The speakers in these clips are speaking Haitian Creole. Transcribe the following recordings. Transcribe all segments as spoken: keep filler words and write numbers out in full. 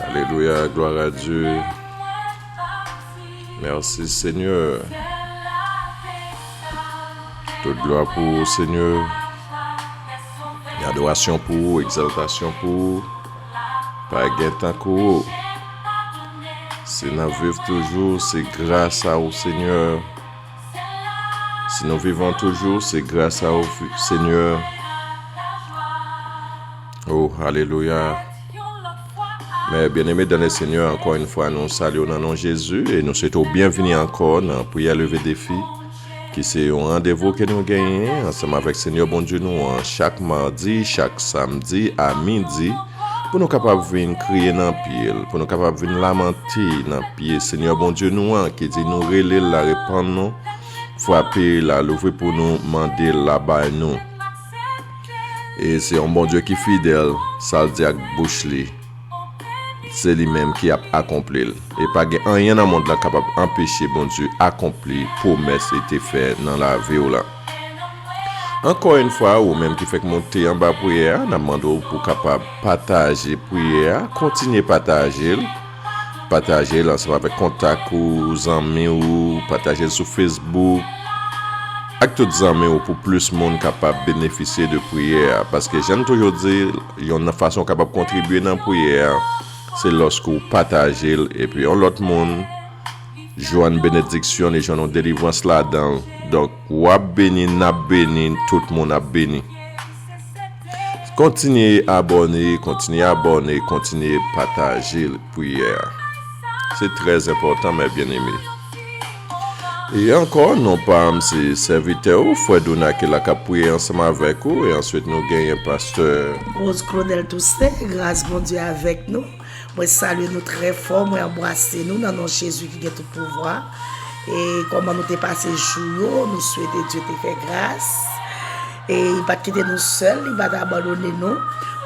Alelouya, glwa a Dye. Mèsi, Senyè. Tout glwa pou ou, Senyè. Adorasyon pou ou, egzaltasyon pou ou. Pa gen tankou ou. Si n ap viv toujou, se gras a ou, Senyè. Si nou vivan toujou, se gras a ou, Senyè. Oh, alelouya. Men, byeneme dan le Senyè, ankò yon fwa, nou salye w nan non Jezi e nou swete w byenvini ankò nan Priyè Leve Defi, ki se yon randevou ke nou genyen ansanm avèk Senyè Bondye nou an chak madi, chak samdi a midi, pou nou kapab vin kriye nan pye l, pou nou kapab vin lamante nan pye Senyè Bondye nou an, ki di nou rele l la reponn nou, frape l la louvri pou nou, mande l la bay nou. E se yon Bondye ki fidèl, sa l di ak bouch li, se li menm ki ap akonpli l. E pa gen anyen nan mond lan kapab anpeche Bondye akonpli pwomès li te fè nan lavi w lan. Ankò yon fwa, ou menm ki fèk monte anba priyè a, n ap mande w pou w kapab pataje priyè a, kontinye pataje l. Pataje l ansanm avèk kontak ou, zanmi ou, pataje l sou Facebook ak tout zanmi ou pou plis moun kapab benefisye de priyè a. Paske jan n toujou di, yon nan fason w kapab kontribye nan priyè a, se lòske w pataje l epi yon lòt moun jwenn benediksyon, li jwenn yon delivrans ladan l. Donk, w ap beni, n ap beni, tout moun ap beni. Kontinye abòne, kontinye abòne, kontinye pataje priyè a. Se trè enpòtan, mè byeneme. E ankò, non pa m, se sèvitè ou, frè Dona, ki la k ap priye ansanm avèk ou, e answit nou genyen pastè Rose Claudel Toussaint, gras Bondye avèk nou. Mwen salye nou trè fò, mwen anbrase nou nan non Jezi ki gen tout pouvwa. E kòman nou te pase jou yo, nou swete Dye te fè gras. E li pa t kite nou sèl, li pa t abandone nou.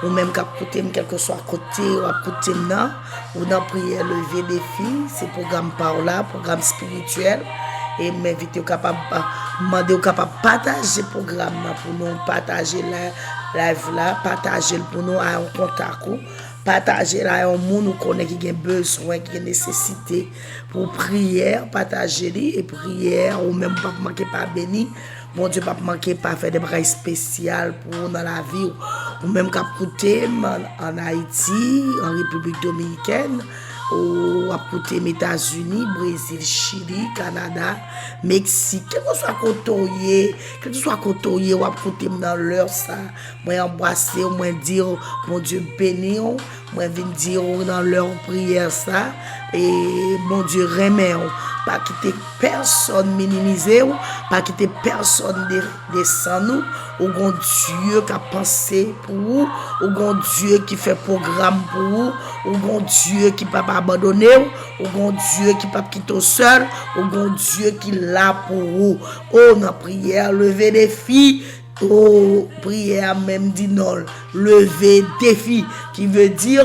Ou menm k ap koute m, kèlkeswa kote w ap koute m nan, ou nan priyè leve defi, se pwogram pa w la, pwogram espirityèl. E m envite w kapab, mande w kapab pataje pwogram nan pou nou, pataje la, live la, pataje l pou nou a yon kontak ou. Pataje l a yon moun ou konnen ki gen bezwen, ki gen nesesite pou priyè, pataje li, e priyè, ou menm p ap manke pa beni. Bondye p ap manke pa fè de bagay espesyal pou ou nan lavi w. Ou menm k ap koute m ann, ann Ayiti, an Repiblik Dominikèn, ou ap koute m Etazini, Brezil, Chili, Kanada, Meksik, kèlkeswa kote w ye, kèlkeswa kote w ye, w ap koute m nan lè sa. Mwen anbrase w, mwen di w, Bondye beni w. Mwen vin di w nan lè w priyè sa, e Bondye renmen w. Pa kite pèsonn minimize w, pa kite pèsonn de-, desann ou. Ou gon Dye k ap panse pou ou, ou gon Dye ki fè pwogram pou ou, ou gon Dye ki p ap abandone w, ou gon Dye ki p ap kite w sèl, ou gon Dye ki la pou ou. O, nan priyè, leve defi, o, priyè a menm di non l, leve defi, ki vle di,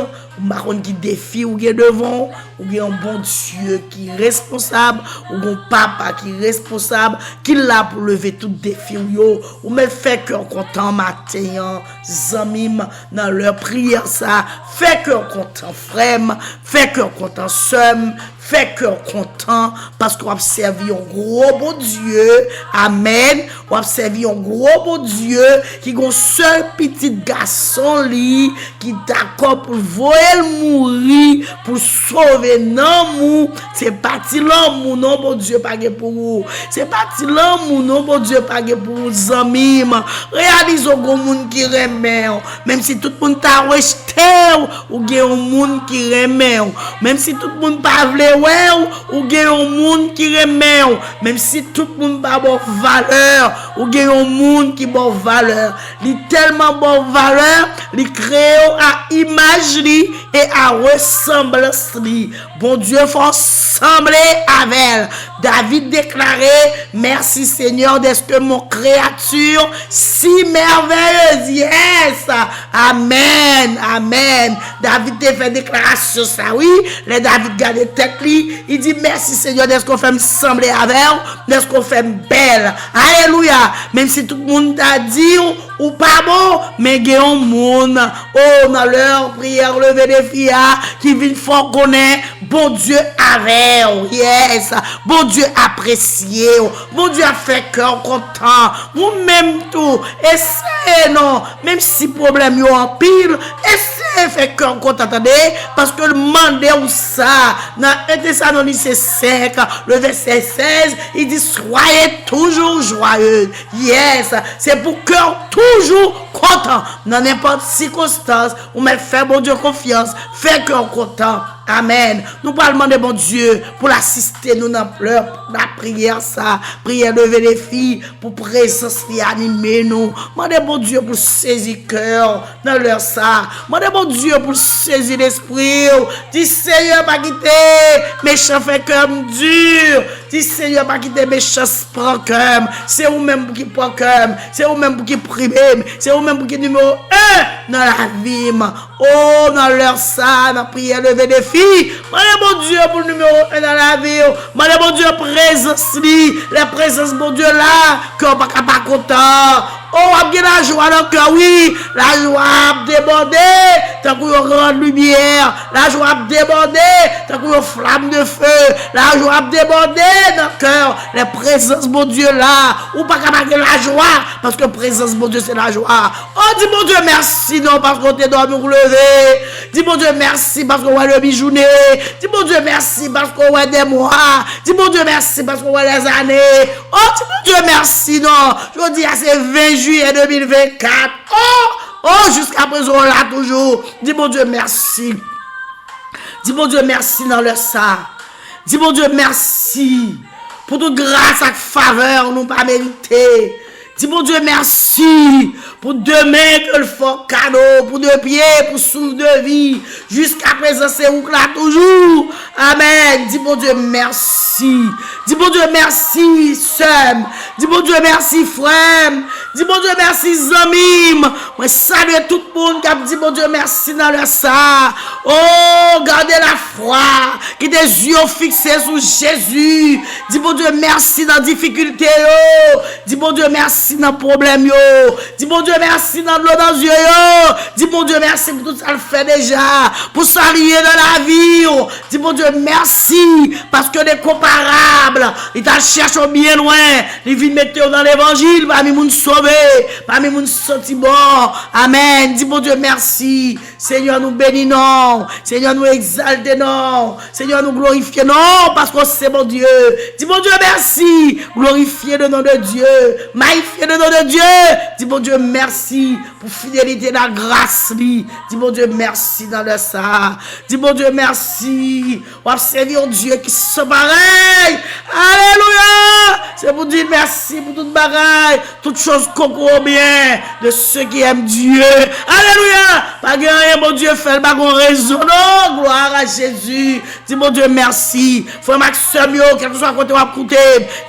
m pa konn ki defi ou gen devan w, ou gen yon Bondye ki responsab, ou gen yon papa ki responsab, ki la pou leve tout defi w yo. Ou menm fè kè w kontan maten an, zanmi m, nan lè priyè sa, fè kè w kontan, frè m, fè kè w kontan, sè m, fè kè w kontan, paske w ap sèvi yon gwo Bondye. Amèn. W ap sèvi yon gwo Bondye ki gon sèl pitit gason li, ki dakò pou l voye l mouri pou l sove nanm ou. Se pa ti lanmou non Bondye pa gen pou ou. Se pa ti lanmou non Bondye pa gen pou ou, zanmi m. Reyalize w gon moun ki renmen w. Menm si tout moun ta rejte w, ou gen yon moun ki renmen w. Menm si tout moun pa vle wè w, ou gen yon moun ki renmen w. Menm si tout moun pa ba w valè, ou gen yon moun ki ba w valè. Li tèlman ba w valè, li kreye w a imaj li e a resanblans li. Bondye fòs, sanble avè l. David deklare, Merci Seigneur d'être mon créature si merveilleuse. Yes! Amèn, amèn. David te fè deklarasyon sa, wi. Lè David gade tèt li, li di, Mèsi Senyè dèske w fè m sanble avè w, dèske w fè m bèl. Alelouya! Menm si tout moun ta di w, ou pa bon, men gen yon moun, o, nan lè priyè leve defi a, ki vin fè w konnen Bondye avè w. Yes! Bondye apresye w. Bondye ap fè kè w kontan. Ou menm tou, eseye non. Menm si pwoblèm yo anpil, eseye fè kè w kontan, tande. Paske l mande w sa. Nan en Tesalonisyen senk, le vèsè sèz, li di, Soyez toujours joyeux. Yes, se pou kè w toujou kontan. Nan nenpòt sikonstans, ou mèt fè Bondye konfyans, fè kè w kontan. Amèn. Nou pral mande Bondye pou l asiste nou nan plè, lapriyè sa, priyè leve defi, pou prezans li anime nou. Mande Bondye pou l sezi kè w nan lè sa. Mande Bondye pou l sezi lespri w. Di, Senyè, pa kite mechan fè kè m di. Di, Senyè, pa kite mechan pran kè m. Se ou menm pou ki pran kè m. Se ou menm pou ki prime m. Se ou menm pou ki nimewo en nan lavi m. O, nan lè sa, nan priyè leve defi, mande Bondye pou l nimewo en nan lavi w. Mande Bondye prezans li. Lè prezans Bondye la, kè w pa ka pa kontan. O, w ap gen lajwa nan kè w, wi. Lajwa ap debòde tankou yon gran limyè. Lajwa ap debòde tankou yon flam de fe. Lajwa ap debòde nan kè w. Lè prezans Bondye la, ou pa ka pa gen lajwa, paske prezans Bondye se lajwa. O, di Bondye mèsi non, paske w te dòmi ou leve. Di Bondye mèsi paske w wè demi jounen. Di Bondye mèsi paske w wè dè mwa. Di Bondye mèsi paske w wè dè zane. O, di Bondye mèsi non. Jodi a se ven jiyè de mil vennkat. O, o, jiska prezan w la toujou. Di Bondye mèsi. Di Bondye mèsi nan lè sa. Di Bondye mèsi pou tout gras ak favè nou pa merite. Di Bondye mèsi pou de men ke l fè w kado, pou de pye, pou souf de vi. Jiska prezan, se ou k la toujou. Amèn. Di Bondye mèsi. Di Bondye mèsi, sè m. Di Bondye mèsi, frè m. Di Bondye mèsi, zanmi m. Mwen salye tout moun k ap di Bondye mèsi nan lè sa a. O, gade lafwa. Kite zye w fikse sou Jezi. Di Bondye mèsi nan difikilte yo. Di Bondye mèsi nan pwoblèm yo. Di Bondye mèsi nan dlo nan zye yo. Di Bondye mèsi pou tout sa l fè deja. Pou sa l ye nan lavi w. Di Bondye mèsi paske l enkonparab. Li t al chèche w byen lwen. Li vin mete w nan levanjil pami moun sove, pami moun santi bon. Amèn. Di Bondye mèsi. Senyè, nou beni non w. Senyè, nou egzalte non w. Senyè, nou glorifye non w, paske w se Bondye. Di Bondye mèsi. Glorifye le nom de Dieu. Mayifye le nom de Dieu. Di Bondye mèsi pou fidelite la gras li. Di Bondye mèsi nan lè sa a. Di Bondye mèsi. W ap sèvi yon Dye ki san parèy. Alelouya! Se pou di mèsi pou tout bagay. Toutes choses concourent au bien de ceux qui aiment Dieu. Alelouya! Pa gen anyen Bondye fè l pa gon rezon non. Gloire à Jésus. Di Bondye mèsi. Frè m ak sè m yo, kèlkeswa kote w ap koute,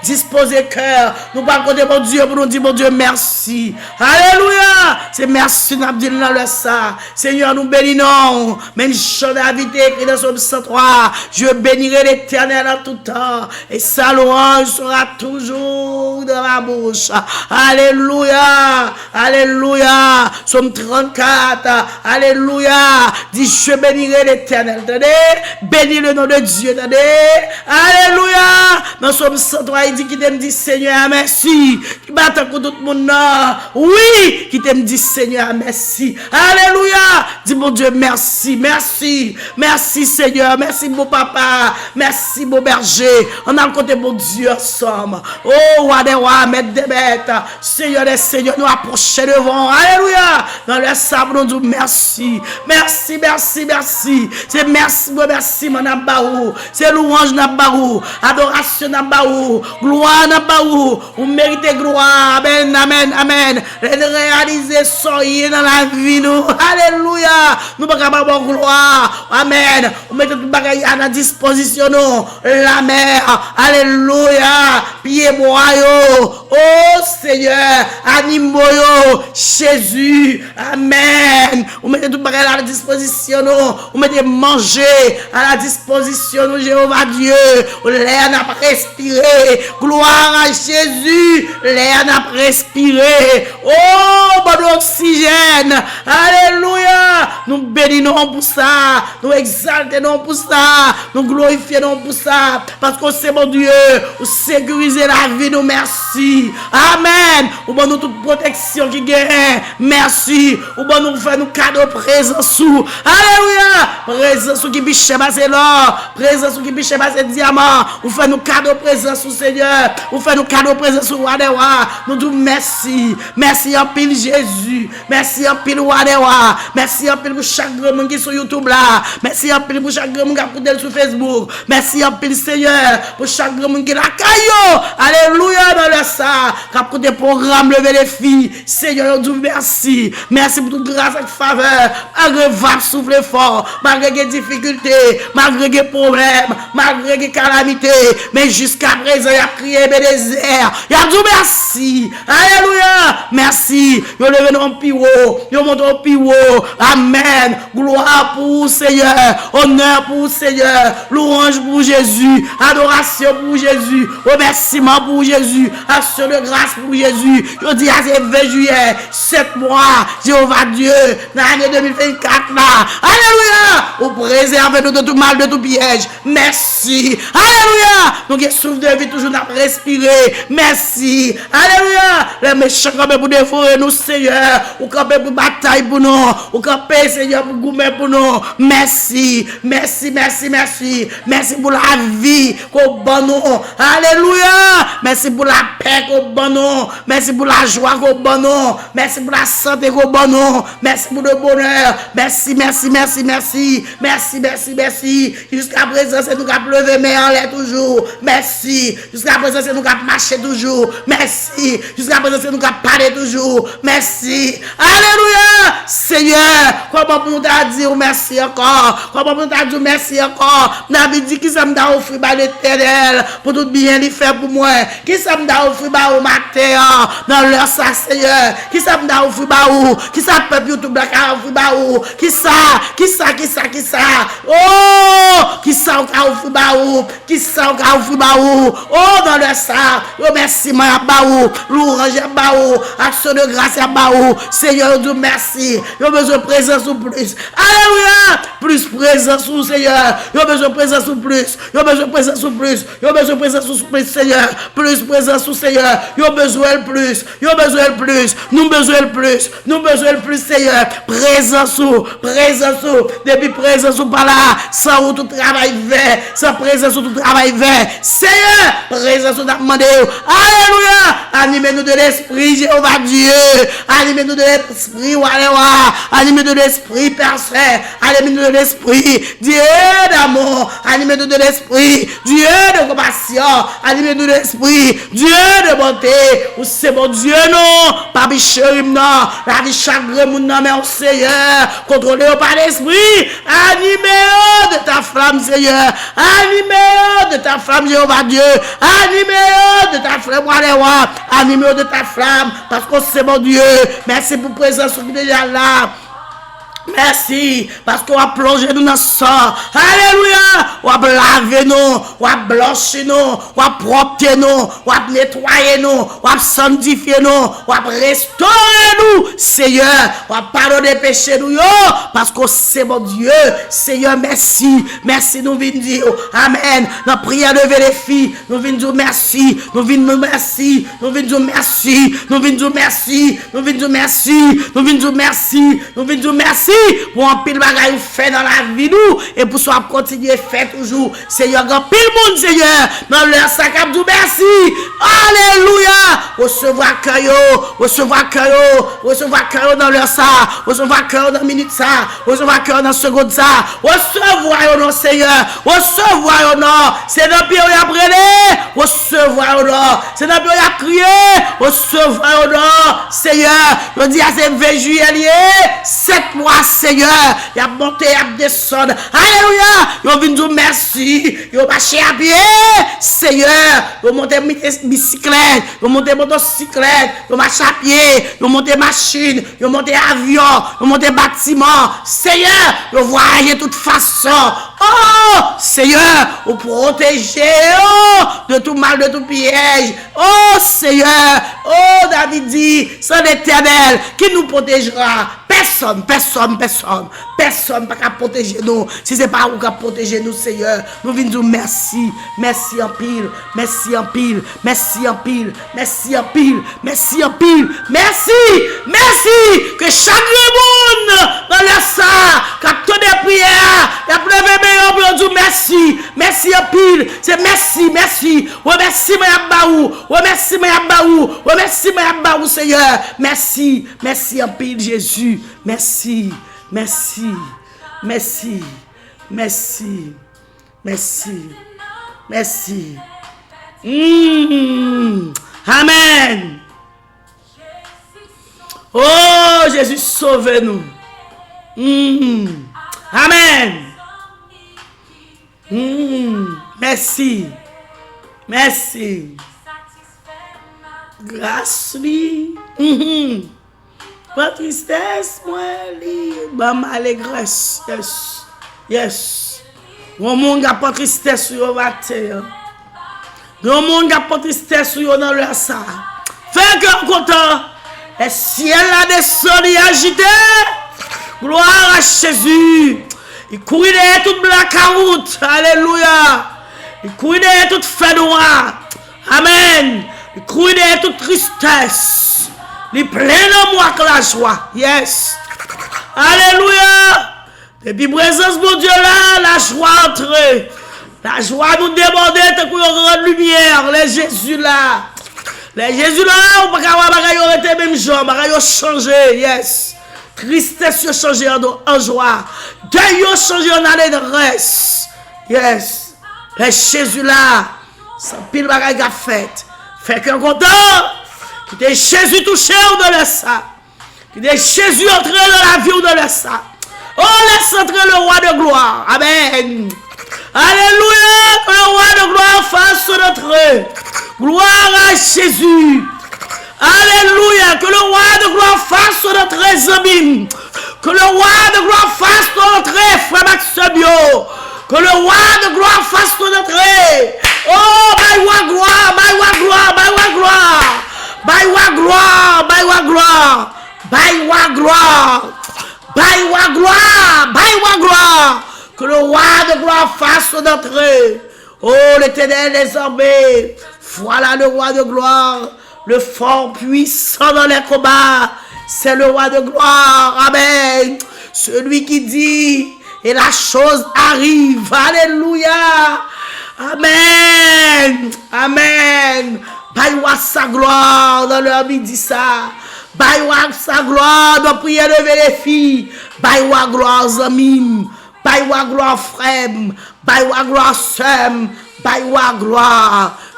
dispoze kè nou pral kote Bondye pou nou di Bondye mèsi. Alelouya! Se mèsi n ap di l nan lè sa. Senyè, nou beni non w. Menm jan David te ekri nan Sòm san twa, Je bénirai l'Éternel en tout temps, et sa louange sera toujours dans ma bouche. Alelouya, alelouya. Sòm trannkat, alelouya. Di, Je bénirai l'Éternel. Tande, beni le nom de Dieu, tande. Alelouya. Nan Sòm san twa, li di, Kite m di Senyè a mèsi. Ki pa tankou tout moun nan. Wi, kite m di Senyè a mèsi. Alelouya! Di Bondye mèsi, mèsi, mèsi Senyè, mèsi bon papa, mèsi bon bèje. Ann al kote Bondye ansanm. O wa dè wa, mèt dè mèt, Senyè dè senyè, nou apwoche devan w. Alelouya! Nan lè sa pou nou di w mèsi. Mèsi, mèsi, mèsi. Se mèsi, remèsiman n ap ba ou. Se louwanj n ap ba ou. Adorasyon n ap ba ou. Glwa n ap ba ou. Ou merite glwa. Amèn, amèn, amèn. Lè n reyalize sa w ye nan lavi nou. Alelouya. Nou pa ka pa ba w glwa. Amèn. Ou mete tout bagay a nan dispozisyon nou. Lamè. Alelouya. Pyebwa yo. O Seyè. Animo yo. Jezi. Amèn. Ou mete tout bagay la a la dispozisyon nou. Ou mete manje a la dispozisyon nou, Jewova Dye. Lè n ap respire. Glwa a Jezi. Lè n ap respire. O, ban nou oksijèn. Alelouya. Nou beni non pou sa. Nou egzalte non pou sa. Nou glorifye non pou sa. Paske w se Bondye, ou sekirize lavi nou, mèsi. Amèn. Ou ban nou tout pwoteksyon ki genyen, mèsi. Ou ban nou, ou fè nou kado prezans ou. Alelouya! Prezans ou ki pi chè pase lò, prezans ou ki pi chè pase dyaman. Ou fè nou kado prezans ou, Senyè. Ou fè nou kado prezans ou, Wa dè wa. Nou di w mèsi. Mèsi anpil, Jezi. Mèsi anpil, Wa dè wa. Mèsi anpil pou chak granmoun ki sou YouTube la. Mèsi anpil pou chak granmoun k ap koute l sou Facebook. Mèsi anpil, Senyè, pou chak granmoun ki lakay yo. Alelouya, nan lè sa, k ap koute pwogram Leve Defi. Senyè, yo di w mèsi. Mèsi pou tout gras ak favè. Malgre van ap soufle fò, malgre gen difikilte, malgre gen pwoblèm, malgre gen kalamite, men jiska prezan, y ap kriye Ebenezè. Y ap di w mèsi. Alelouya. Mèsi. Yo leve nou pi wo. Yo monte w pi wo. Amèn. Glwa pou ou, Senyè. Onè pou ou, Senyè. Louwanj pou Jezi. Adorasyon pou Jezi. Remèsiman pou Jezi. Aksyon de gras pou Jezi. Jodi a se ven jiyè, sèt mwa, Jewova Dye, nan ane de mil vennkat la. Alelouya! Ou prezève nou de tout mal, de tout pyèj. Mèsi. Alelouya! Nou gen souf de vi toujou, n ap respire. Mèsi. Alelouya! Lè mechan kanpe pou devore nou, Senyè, ou kanpe pou batay pou nou. Ou kanpe, Senyè, pou goumen pou nou. Mèsi. Mèsi, mèsi, mèsi. Mèsi pou lavi ke w ban nou. Alelouya! Mèsi pou lapè ke w ban nou. Mèsi pou lajwa ke w ban nou. Mèsi pou lasante ke w ban nou. Mèsi pou le bonè. Mèsi, mèsi, mèsi, mèsi. Mèsi, mèsi, mèsi. Jiska prezan, se nou k ap leve men anlè toujou. Mèsi. Jiska prezan, se nou k ap mache toujou. Mèsi. Jiska prezan, se nou k ap pale toujou. Mèsi. Alelouya! Senyè, kòman pou nou ta di w mèsi ankò? Kòman pou nou ta di w mèsi ankò? David di, kisa m ta ofri ba Letènèl pou tout byen li fè pou mwen? Kisa m ta ofri ba ou maten an, nan lè sa, Senyè? Kisa m ta ofri ba ou? Kisa pèp YouTube la ka ofri ba ou? Kisa, kisa, kisa, kisa? Oh, kisa ou ka ofri ba ou? Kisa ou ka ofri ba ou? Oh, nan lè sa, remèsiman y ap ba ou, louwanj y ap ba ou, aksyon de gras y ap ba ou. Senyè, yo di w mèsi. Yo bezwen prezans ou plis. Alelouya! Plis prezans ou, Senyè. Yo bezwen prezans ou plis. Yo bezwen prezans ou plis. Yo bezwen prezans ou plis, Senyè. Plis prezans ou, Senyè. Yo bezwen l plis. Yo bezwen l plis. Nou bezwen l plis. Nou bezwen l plis, Senyè. Prezans ou. Prezans ou. Depi prezans ou pa la, san ou tout travay vè. San prezans ou tout travay vè. Senyè, prezans ou n ap mande w. Alelouya! Anime nou de lespri, Jewova Dye. Anime nou de lespri, Wa dè wa. Anime nou de lespri, Pè Sè. Anime nou de lespri, Dye damou. Anime nou de lespri, Dye de konpasyon. Anime nou de lespri, Dye de bonte. Ou se Bondye nou. Papi cheri m nan. Lavi chak granmoun nan men w, Senyè. Kontwole yo pa lespri. Anime yo de ta flam, Senyè. Anime yo de ta flam, Jewova Dye. Anime yo de ta flam, Wa dè wa. Anime yo de ta flam, paske w se Bondye. Mèsi pou prezans ou ki deja la. Mèsi, paske w ap plonje nou nan san. Alelouya! W ap lave nou, w ap blanchi nou, w ap pwòpte nou, w ap netwaye nou, w ap sanntifye nou, w ap restore nou, Senyè. W ap padone peche nou yo, paske w se Bondye. Senyè, mèsi. Mèsi, nou vin di w amèn. Nan priyè leve defi, nou vin di w mèsi. Nou vin di w mèsi. Nou vin di w mèsi. Nou vin di w mèsi. Nou vin di w mèsi. Nou vin di w mèsi. Nou vin di w mèsi. pou anpil bagay ou fè nan lavi nou e pou sa w ap kontinye fè toujou. Seyè, gen anpil moun, Seyè, nan lè sa k ap di w mèsi. Alelouya! Resevwa kè yo, resevwa kè yo, resevwa kè yo nan lè sa, resevwa kè yo nan minit sa, resevwa kè yo nan segonn sa. Resevwa yo non, Seyè, resevwa yo non. Se nan pye yo y ap rele, resevwa yo non. Se nan pye yo y ap kriye, resevwa yo non. Seyè, jodi a se ven jiyè li ye, sèt mwa, Seyè. Y ap monte, y ap desann. Alelouya! Yo vin di w mèsi. Yo mache a pye, Seyè. Yo monte mi-, bisiklèt. Yo monte motosiklèt. Yo mache a pye. Yo monte machin. Yo monte avyon. Yo monte batiman. Seyè, yo vwayaje tout fason. Oh, Seyè, ou pwoteje yo de tout mal, de tout pyèj. Oh, Seyè, oh, David di, sans l'Éternel, qui nous protégera? Pèsonn, pèsonn, pèsonn, pèsonn pa ka pwoteje nou. Si se pa ou k ap pwoteje nou, Seyè, nou vin di w mèsi, mèsi anpil, mèsi anpil, mèsi anpil, mèsi anpil, mèsi anpil, mèsi, mèsi. Ke chak grenn moun nan lè sa a k ap tande priyè a, y ap leve men yo pou yo di w mèsi, mèsi anpil. Se mèsi, mèsi, remèsiman y ap ba ou, remèsiman y ap ba ou, remèsiman y ap ba ou, Seyè. Mèsi, mèsi anpil, Jezi. Mèsi, mèsi, mèsi, mèsi, mèsi, mèsi. Mm. Amèn. Oh, Jezi, sove nou. Mm. Amèn. Mm. Mèsi. Mèsi. Gras li. Mm. Pran tristès mwen, li ban m alegrès. Yes. Yes. Yon moun k ap pran tristès sou yo maten an. Yon moun k ap pran tristès sou yo nan lè sa a. Fè kè w kontan. Lè syèl la desann, li ajite. Gloire à Jésus. Li kouri dèyè tout blakawout. Alelouya. Li kouri dèyè tout fènwa. Amèn. Li kouri dèyè tout tristès. Li plen lanmou ak lajwa. Yes. Alelouya. Depi prezans Bondye la, lajwa antre. Lajwa nou debòde tankou yon gran limyè. Lè Jezi la. Lè Jezi la, ou pa ka wè bagay yo rete menm jan. Bagay yo chanje. Yes. Tristès yo chanje an, an jwa. Dèy yo chanje an aledrès. Yes. Lè Jezi la, se anpil bagay k ap fèt. Fè kè w kontan. Kite Jezi touche w nan lè sa. Kite Jezi antre nan lavi w nan lè sa. Oh, laisse entrer le roi de gloire. Amen. Alléluia. Que le roi de gloire fasse son entrée. Gloire à Jésus. Alléluia. Que le roi de gloire fasse son entrée, zanmi m. Que le roi de gloire fasse ton entrée, frè m ak sè m yo. Que le roi de gloire fasse ton entrée. Oh, bay wa glwa, bay wa glwa, bay wa glwa. Bay wa glwa, bay wa glwa. Bay wa glwa. Bay wa glwa, bay wa glwa. Que le roi de gloire fasse son entrée. Oh, l'Éternel des armées, voilà le roi de gloire, le fort puissant dans les combats. C'est le roi de gloire. Amen. Celui qui dit, et la chose arrive. Alléluia. Amen. Amen. Bay wa sa glwa nan lè midi sa. Bay wa sa glwa nan priyè leve defi. Bay wa glwa zanmi m. Bay wa glwa frè m. Bay wa glwa sè m. Bay wa glwa.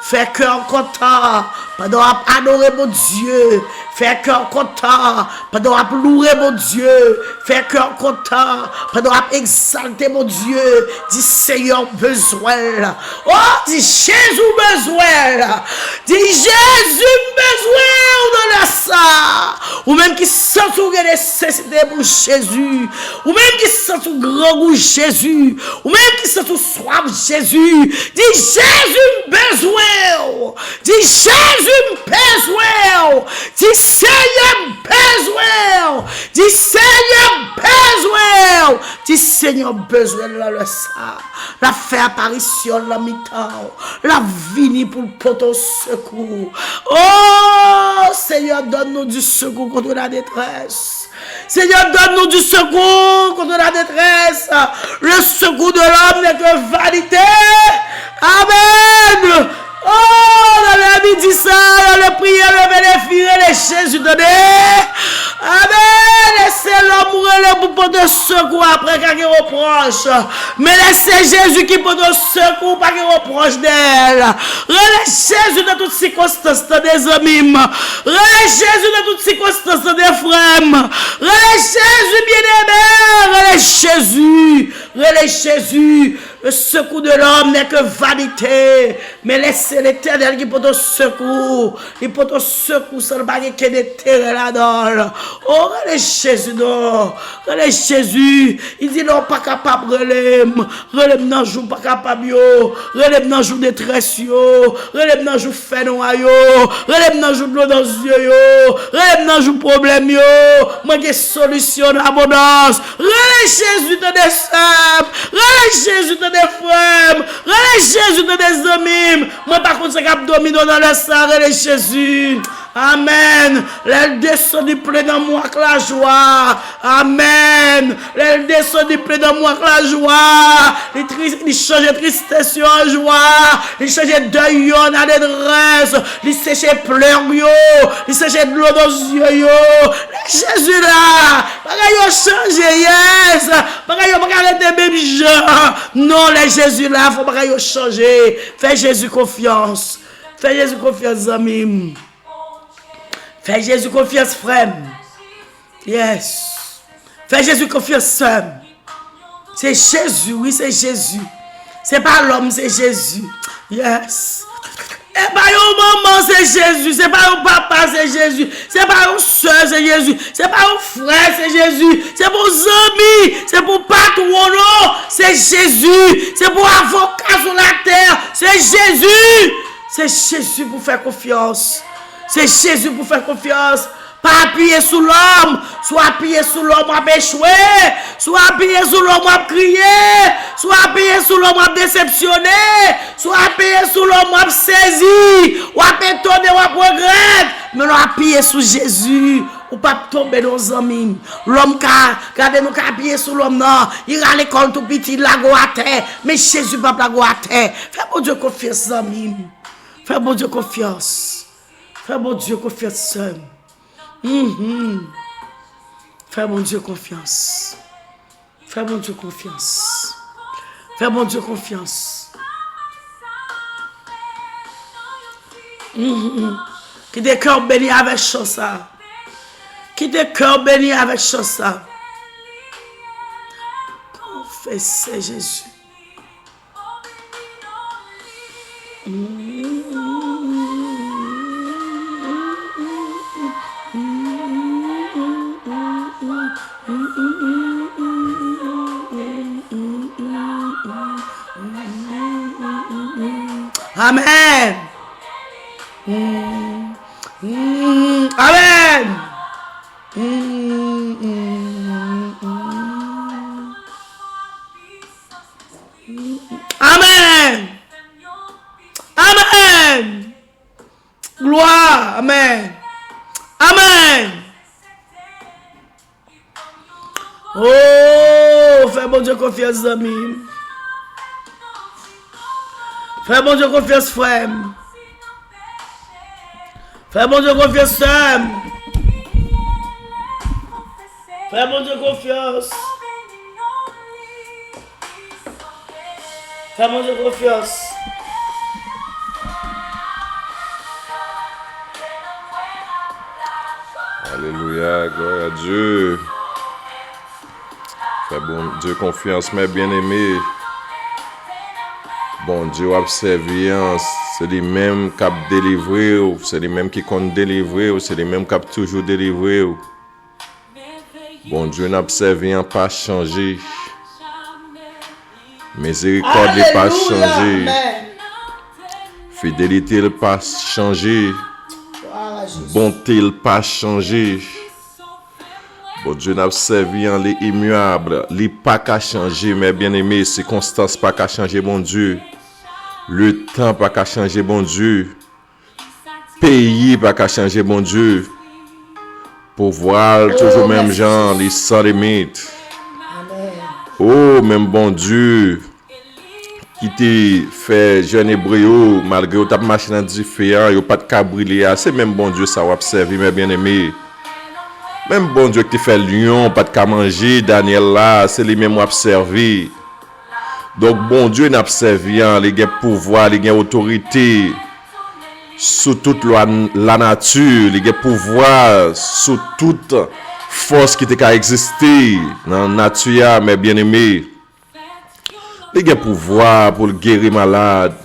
Fè kè w kontan pandan w ap adore Bondye. Fè kè w kontan pandan w ap loure Bondye. Fè kè w kontan pandan w ap egzalte Bondye. Di, Seyè, m bezwen l. Oh, di, Jezi, m bezwen l. Di, Jezi, m bezwen w nan lè sa. Ou menm ki santi w gen nesesite pou Jezi. Ou menm ki santi w grangou Jezi. Ou menm ki santi w swaf Jezi. Di, Jezi, m bezwen w. Di, Jezi, Jezi, m bezwen w. Di, Senyè, m bezwen w. Di, Senyè, m bezwen w. Di, Senyè, m bezwen l nan lè sa a. L ap fè aparisyon l nan mitan w. L ap vini pou l pote w sekou. Oh, Seigneur, donne-nous du secours contre la détresse. Seigneur, donne-nous du secours contre la détresse. Le secours de l'homme n'est que vanité. Amen. Oh, nan lè midi sa, nan lè priyè, leve defi, rele Jezi, tande. Amen. E se lòm ou rele pou pote sekou apre ka gen repwòch. Men lè se Jezi ki pote sekou, pa gen repwòch dèyè l. Rele Jezi nan tout sikonstans, tande zanmi m. Rele Jezi nan tout sikonstans, tande frè m. Rele Jezi, byeneme. Rele Jezi. Rele Jezi. Le secours de l'homme n'est que vanité. Men lè se Letènèl ki pote sekou. Li pote sekou san l pa gen kenn enterè ladan l. O, rele Jezi non. Rele Jezi. Li di non, w pa kapab rele m. Rele m nan jou w pa kapab yo. Rele m nan jou detrès yo. Rele m nan jou fènwa yo. Rele m nan jou dlo nan zye yo. Rele m nan jou pwoblèm yo. Mwen gen solisyon an abondans. Rele Jezi, tande sè m. Rele Jezi, tande frè m. Rele Jezi, tande zanmi m. Mwen pa konn sa k ap domine w nan lè sa a, rele Jezi. Amèn. Lè l desann, li plen nan mwen ak lajwa. Amèn. Lè l desann, li plen nan mwen ak lajwa. Li tris, li chanje tristès yo an jwa. Li chanje dèy yo an aledrès. Li seche plè yo. Li seche dlo nan zye yo. Lè Jezi la, bagay yo chanje, yes. Bagay yo pa ka rete menm jan. Non, lè Jezi la, fò bagay yo chanje. Fè Jezi konfyans. Fè Jezi konfyans, zanmi m. Fè Jezi konfyans, frè m. Yes. Fè Jezi konfyans, sè m. Se Jezi, wi, se Jezi. Se pa lòm, se Jezi. Yes. Se pa yon manman, se Jezi. Se pa yon papa, se Jezi. Se pa yon sè, se Jezi. Se pa yon frè, se Jezi. Se pou zanmi, se pou patwon, non. Se Jezi. Se pou avoka sou latè, se Jezi. Se Jezi pou fè konfyans. Se Jezi pou fè konfyans. Pa apiye sou lòm. Si w apiye sou lòm, w ap echwe. Si w apiye sou lòm, w ap kriye. Si w apiye sou lòm, w ap desepsyone. Si w apiye sou lòm, w ap sezi. W ap etone, w ap regrèt. Men lè w apiye sou Jezi, ou p ap tonbe non, zanmi m. Lòm ka, gade nou ka apiye sou lòm nan. Li rale kò l tou piti, li lage w atè. Men Jezi p ap lage w atè. Fè Bondye konfyans, zanmi m. Fè Bondye konfyans. Fè Bondye konfyans, sè m. Mhm. Fè Bondye konfyans. Fè Bondye konfyans. Fè Bondye konfyans. Mhm. Kite kè w beni avèk chan sa. Kite kè w beni avèk chan sa. Konfese Jezi. Amèn. Amèn. Amèn. Amèn. Glwa. Amèn. Amèn. Oh, fè Bondye konfyans, zanmi m. Fè Bondye konfyans, frè m. Fè Bondye konfyans, sè m. Fè Bondye konfyans. Fè Bondye konfyans. Alelouya, glwa a Dye. Fè Bondye konfyans, mes bien-aimés. Bondye w ap sèvi an, se li menm k ap delivre w, se li menm ki konn delivre w, se li menm k ap toujou delivre w. Bondye n ap sèvi an pa chanje. Mizerikòd li pa chanje. Fidelite l pa chanje. Bonte l pa chanje. Bondye n ap sèvi an, li imyab. Li pa ka chanje, mè byeneme. Sikonstans pa ka chanje Bondye. Letan pa ka chanje Bondye. Peyi pa ka chanje Bondye. Pouvwa l toujou menm jan, li san limit. O, menm Bondye ki te fè jèn ebre yo, malgre yo t ap mache nan dife a, yo pa t ka brile a, se menm Bondye sa w ap sèvi, mè byeneme. Menm Bondye ki te fè lyon pa t ka manje Danyèl la, se li menm w ap sèvi. Donk, Bondye n ap sèvi an, li gen pouvwa, li gen otorite sou tout lwa lanati, li gen pouvwa sou tout fòs ki te ka egziste nan nati a, mè byeneme. Li gen pouvwa pou l geri malad.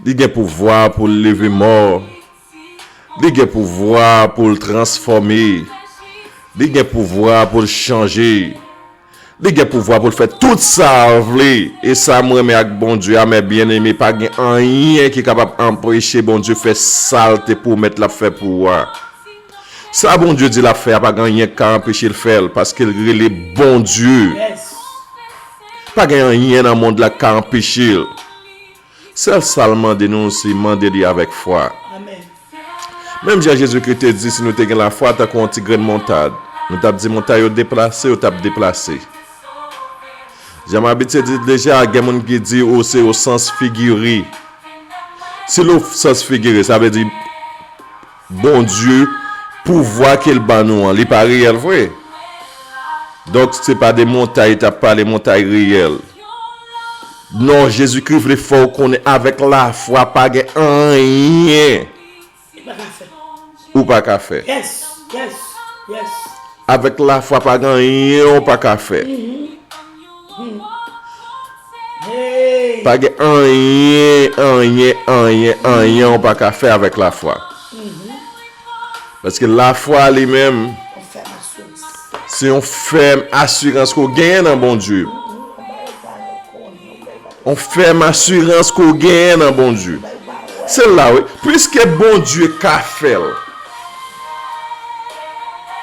Li gen pouvwa pou l leve mò. Li gen pouvwa pou l transfòme. Li gen pouvwa pou l chanje. Li gen pouvwa pou l fè tout sa l vle. E sa m renmen ak Bondye a, mè byeneme, pa gen anyen ki kapab anpeche Bondye fè sa l te pwomèt l ap fè pou ou a. Sa Bondye di l ap fè a, pa gen anyen k ka anpeche l fè l, paske l rele Bondye. Pa gen anyen nan mond la k ka anpeche l. Sèl sa l mande nou, se mande li avèk fwa. Menm jan Jezikri te di, si nou te gen lafwa tankou yon ti grenn montad, nou t ap di montay yo deplase, yo t ap deplase. Jan m abitye di deja, gen moun ki di ou se o sans figire. Si l o sans figire, sa vle di Bondye, pouvwa ke l ban nou an, li pa reyèl vre. Donk, se pa de montay, t ap pale montay reyèl. Non, Jezikri vle fè w konnen avèk lafwa, pa gen anyen ou pa ka fè. Avèk lafwa, pa gen anyen ou pa ka fè. Pa gen anyen, anyen, anyen, anyen ou pa ka fè avèk lafwa. Paske lafwa li menm, se yon fèm asirans ke w genyen nan Bondye. Yon fèm asirans ke w genyen nan Bondye. Se la, wi. Piske Bondye ka fè l,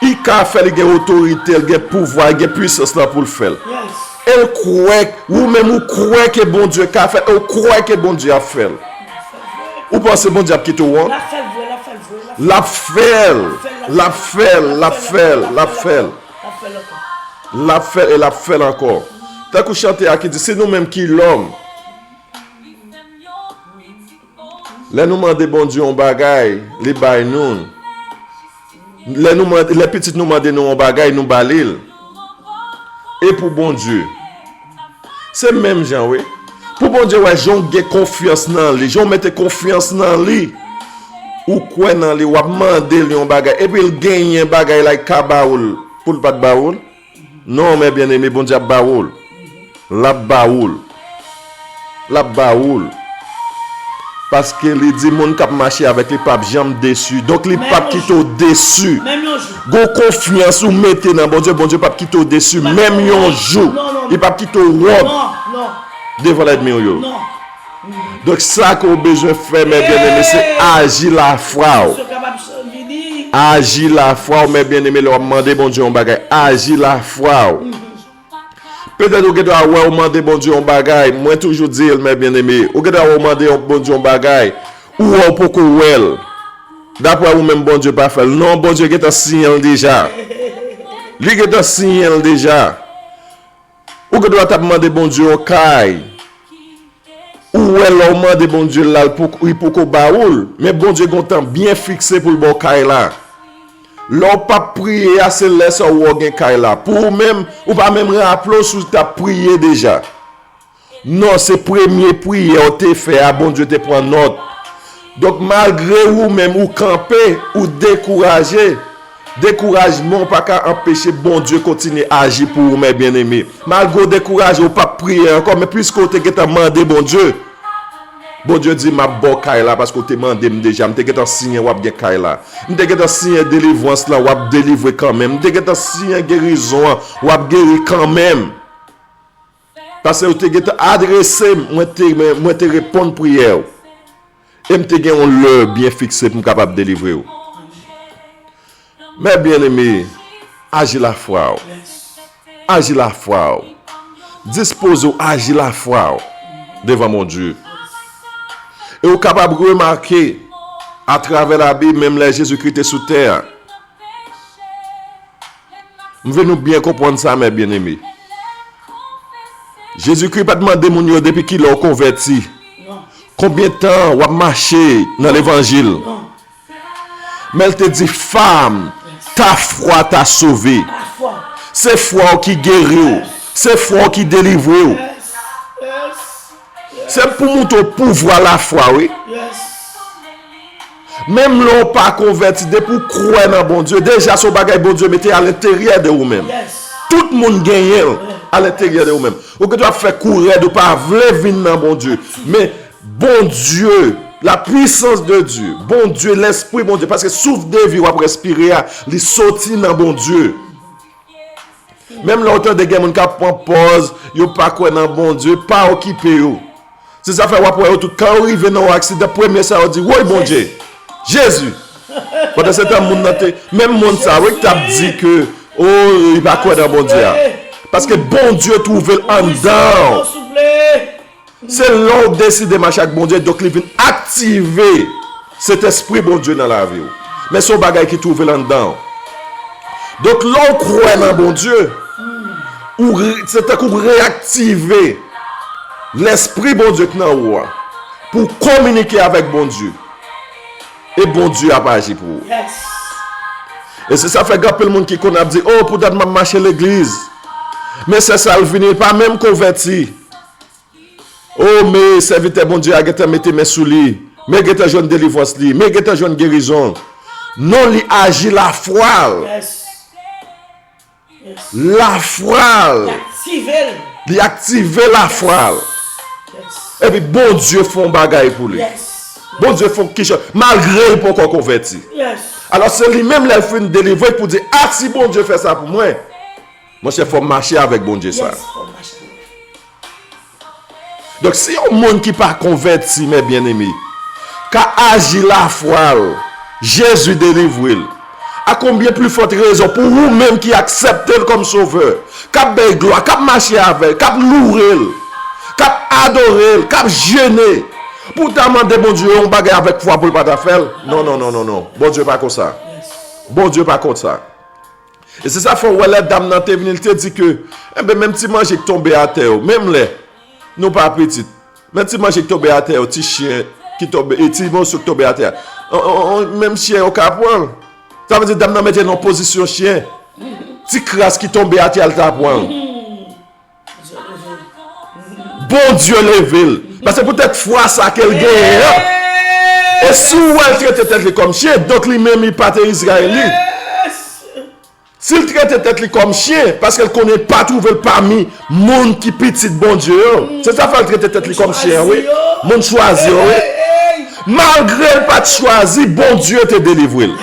li ka fè l, li gen otorite, li gen pouvwa, li gen pwisans lan pou l fè l. E l kwè, ou menm ou kwè ke Bondye ka fè l, ou kwè ke Bondye ap fè l. Ou panse Bondye ap kite w wont? L ap fè l, l ap fè l, l ap fè l, l ap fè l, l ap fè l. L ap fè l e l ap fè l ankò. Tankou chante a ki di, se nou menm ki lòm. Lè nou mande Bondye yon bagay, li bay nou l. Lè nou mande, lè pitit nou mande nou yon bagay, nou ba li l. E pou Bondye, se menm jan, wi. Pou Bondye wè jan w gen konfyans nan li, jan w mete konfyans nan li, ou kwè nan li, w ap mande l yon bagay, epi l genyen bagay la, li ka ba w l, pou l pa t ba w l. Non, mè byeneme, Bondye ap ba w l. L ap ba w l. L ap ba w l. Paske li di moun k ap mache avèk li p ap janm desi. Donk, li p ap kite w desi. Gon konfyans ou mete nan Bondye, Bondye p ap kite w desi menm yon jou. Li p ap kite w wont devan lènmi w yo. Donk, sa ke w bezwen fè, mè byeneme, se aji lafwa w. Aji lafwa w, mè byeneme, lè w ap mande Bondye yon bagay, aji lafwa w. Petèt ou gendwa wè ou mande Bondye yon bagay, mwen toujou di l, mè byeneme, ou gendwa wè ou mande yon, Bondye yon bagay, ou wè ou poko wè l. Daprè ou menm, Bondye pa fè l. Non, Bondye gentan siyen l deja. Li gentan siyen l deja. Ou gendwa t ap mande Bondye yon kay. Ou wè lè w mande Bondye l la, l poko, li poko ba ou l. Men Bondye gen yon tan byen fikse pou l ba w kay la. Lè w p ap priye a, se lè sa w wè w gen kay la. Pou ou menm, ou pa menm raple w si w t ap priye deja. Non, se premye priyè w te fè a, Bondye te pran nòt. Donk, malgre ou menm ou kanpe, ou dekouraje, dekourajman w pa ka anpeche Bondye kontinye aji pou ou, mè byeneme. Malgre w dekouraje, ou p ap priye ankò, men piske w te gentan mande Bondye, Bondye di, "M ap ba w kay la paske w te mande m deja. M te gentan siyen w ap gen kay la. M te gentan siyen delivrans lan, w ap delivre kanmenm. M te gentan siyen gerizon an, w ap geri kanmenm." Paske ou te gentan adrese m, mwen te, mwen te reponn priyè w. E m te gen yon lè byen fikse pou m kapab delivre w. Mè byeneme, aji lafwa w. Aji lafwa w. Dispoze w aji lafwa w devan Bondye. E w kapab remake, atravè Labib, menm lè Jezikri te sou tè a, m vle nou byen konprann sa, mè byeneme. Jezikri pa t mande moun yo depi kilè w konvèti, konbyen tan w ap mache nan levanjil. Men l te di, femme, ta foi t'a sauvé. Se fwa w ki geri w. Se fwa w ki delivre w. Se pou montre w pouvwa lafwa, wi. Menm lè w pa konvèti, depi w kwè nan Bondye, deja se yon bagay Bondye mete alenteryè de ou menm. Tout moun genyen l alenteryè de ou menm. Ou gen dwa ap fè kou rèd, ou pa vle vin nan Bondye. Men Bondye, la puissance de Dieu, Bondye, Lespri Bondye, paske souf de vi w ap respire a, li soti nan Bondye. Menm lè w tande gen moun k ap pran pòz, yo pa kwè nan Bondye, pa okipe yo. Se sa fè w ap wè yo tout, kan yo rive nan yon aksidan, premye sa yo di, woy Bondye, Jezi! Pandan se tan moun nan te, menm moun sa wi k t ap di ke, o, li pa kwè nan Bondye a. Paske Bondye twouve l anndan w. Se lè w deside mache ak Bondye, donk li vin aktive Sentespri Bondye nan lavi w. Men se yon bagay ki twouve l anndan w. Donk, lè w kwè nan Bondye, ou re- se tankou w reyaktive Lespri Bondye k nan ou a pou w kominike avèk Bondye. E Bondye ap aji pou ou. E se sa fè gen anpil moun ki konn ap di, o, poutèt m ap mache legliz. Men sè Salvini pa menm konvèti. O, men sèvitè Bondye a gentan mete men sou li. Men gentan jwenn delivrans li. Men gentan jwenn gerizon. Non, li aji lafwa l. Lafwa l. Li aktive lafwa l. Epi Bondye fè yon bagay pou li. Bondye fè yon kichòy. Malgre l poko konvèti. Alò, se li menm lè l fin delivre pou di, a, si Bondye fè sa pou mwen, monchè, fò m mache avèk Bondye sa. Donk, si yon moun ki pa konvèti, mè byeneme, ka aji lafwa l, Jezi delivre l, a konbyen pli fòt rezon pou ou menm ki aksepte l kòm Sovè, k ap bay glwa, k ap mache avè l, k ap loure l, k ap adore l, k ap jene, pou w ta mande Bondye yon bagay avèk fwa pou l pa ta fè l? Non, non, non, non, non. Bondye pa konsa. Bondye pa konsa. E se sa fè w wè lè dam nan te vini, li te di ke, enben, menm ti manje k tonbe atè yo, menm lè nou pa pitit, menm ti manje k tonbe atè yo, ti chen ki tonbe, e ti moso k tonbe atè a, on, on, on, menm chen yo ka pran l. Sa vle di dam nan mete l nan pozisyon chen. Ti kras ki tonbe atè a, l ta pran l. Bondye leve l. Paske poutèt fwa sa ke l genyen an. E si w wè l trete tèt li kòm chen, donk li menm li pa te Izrayelit. Si l trete tèt li kòm chen, paske l konnen l pa twouve l pami moun ki pitit Bondye yo. Se sa fè l trete tèt li kòm chen an, wi. Moun chwazi yo, wi. Malgre l pa t chwazi, Bondye te delivre l.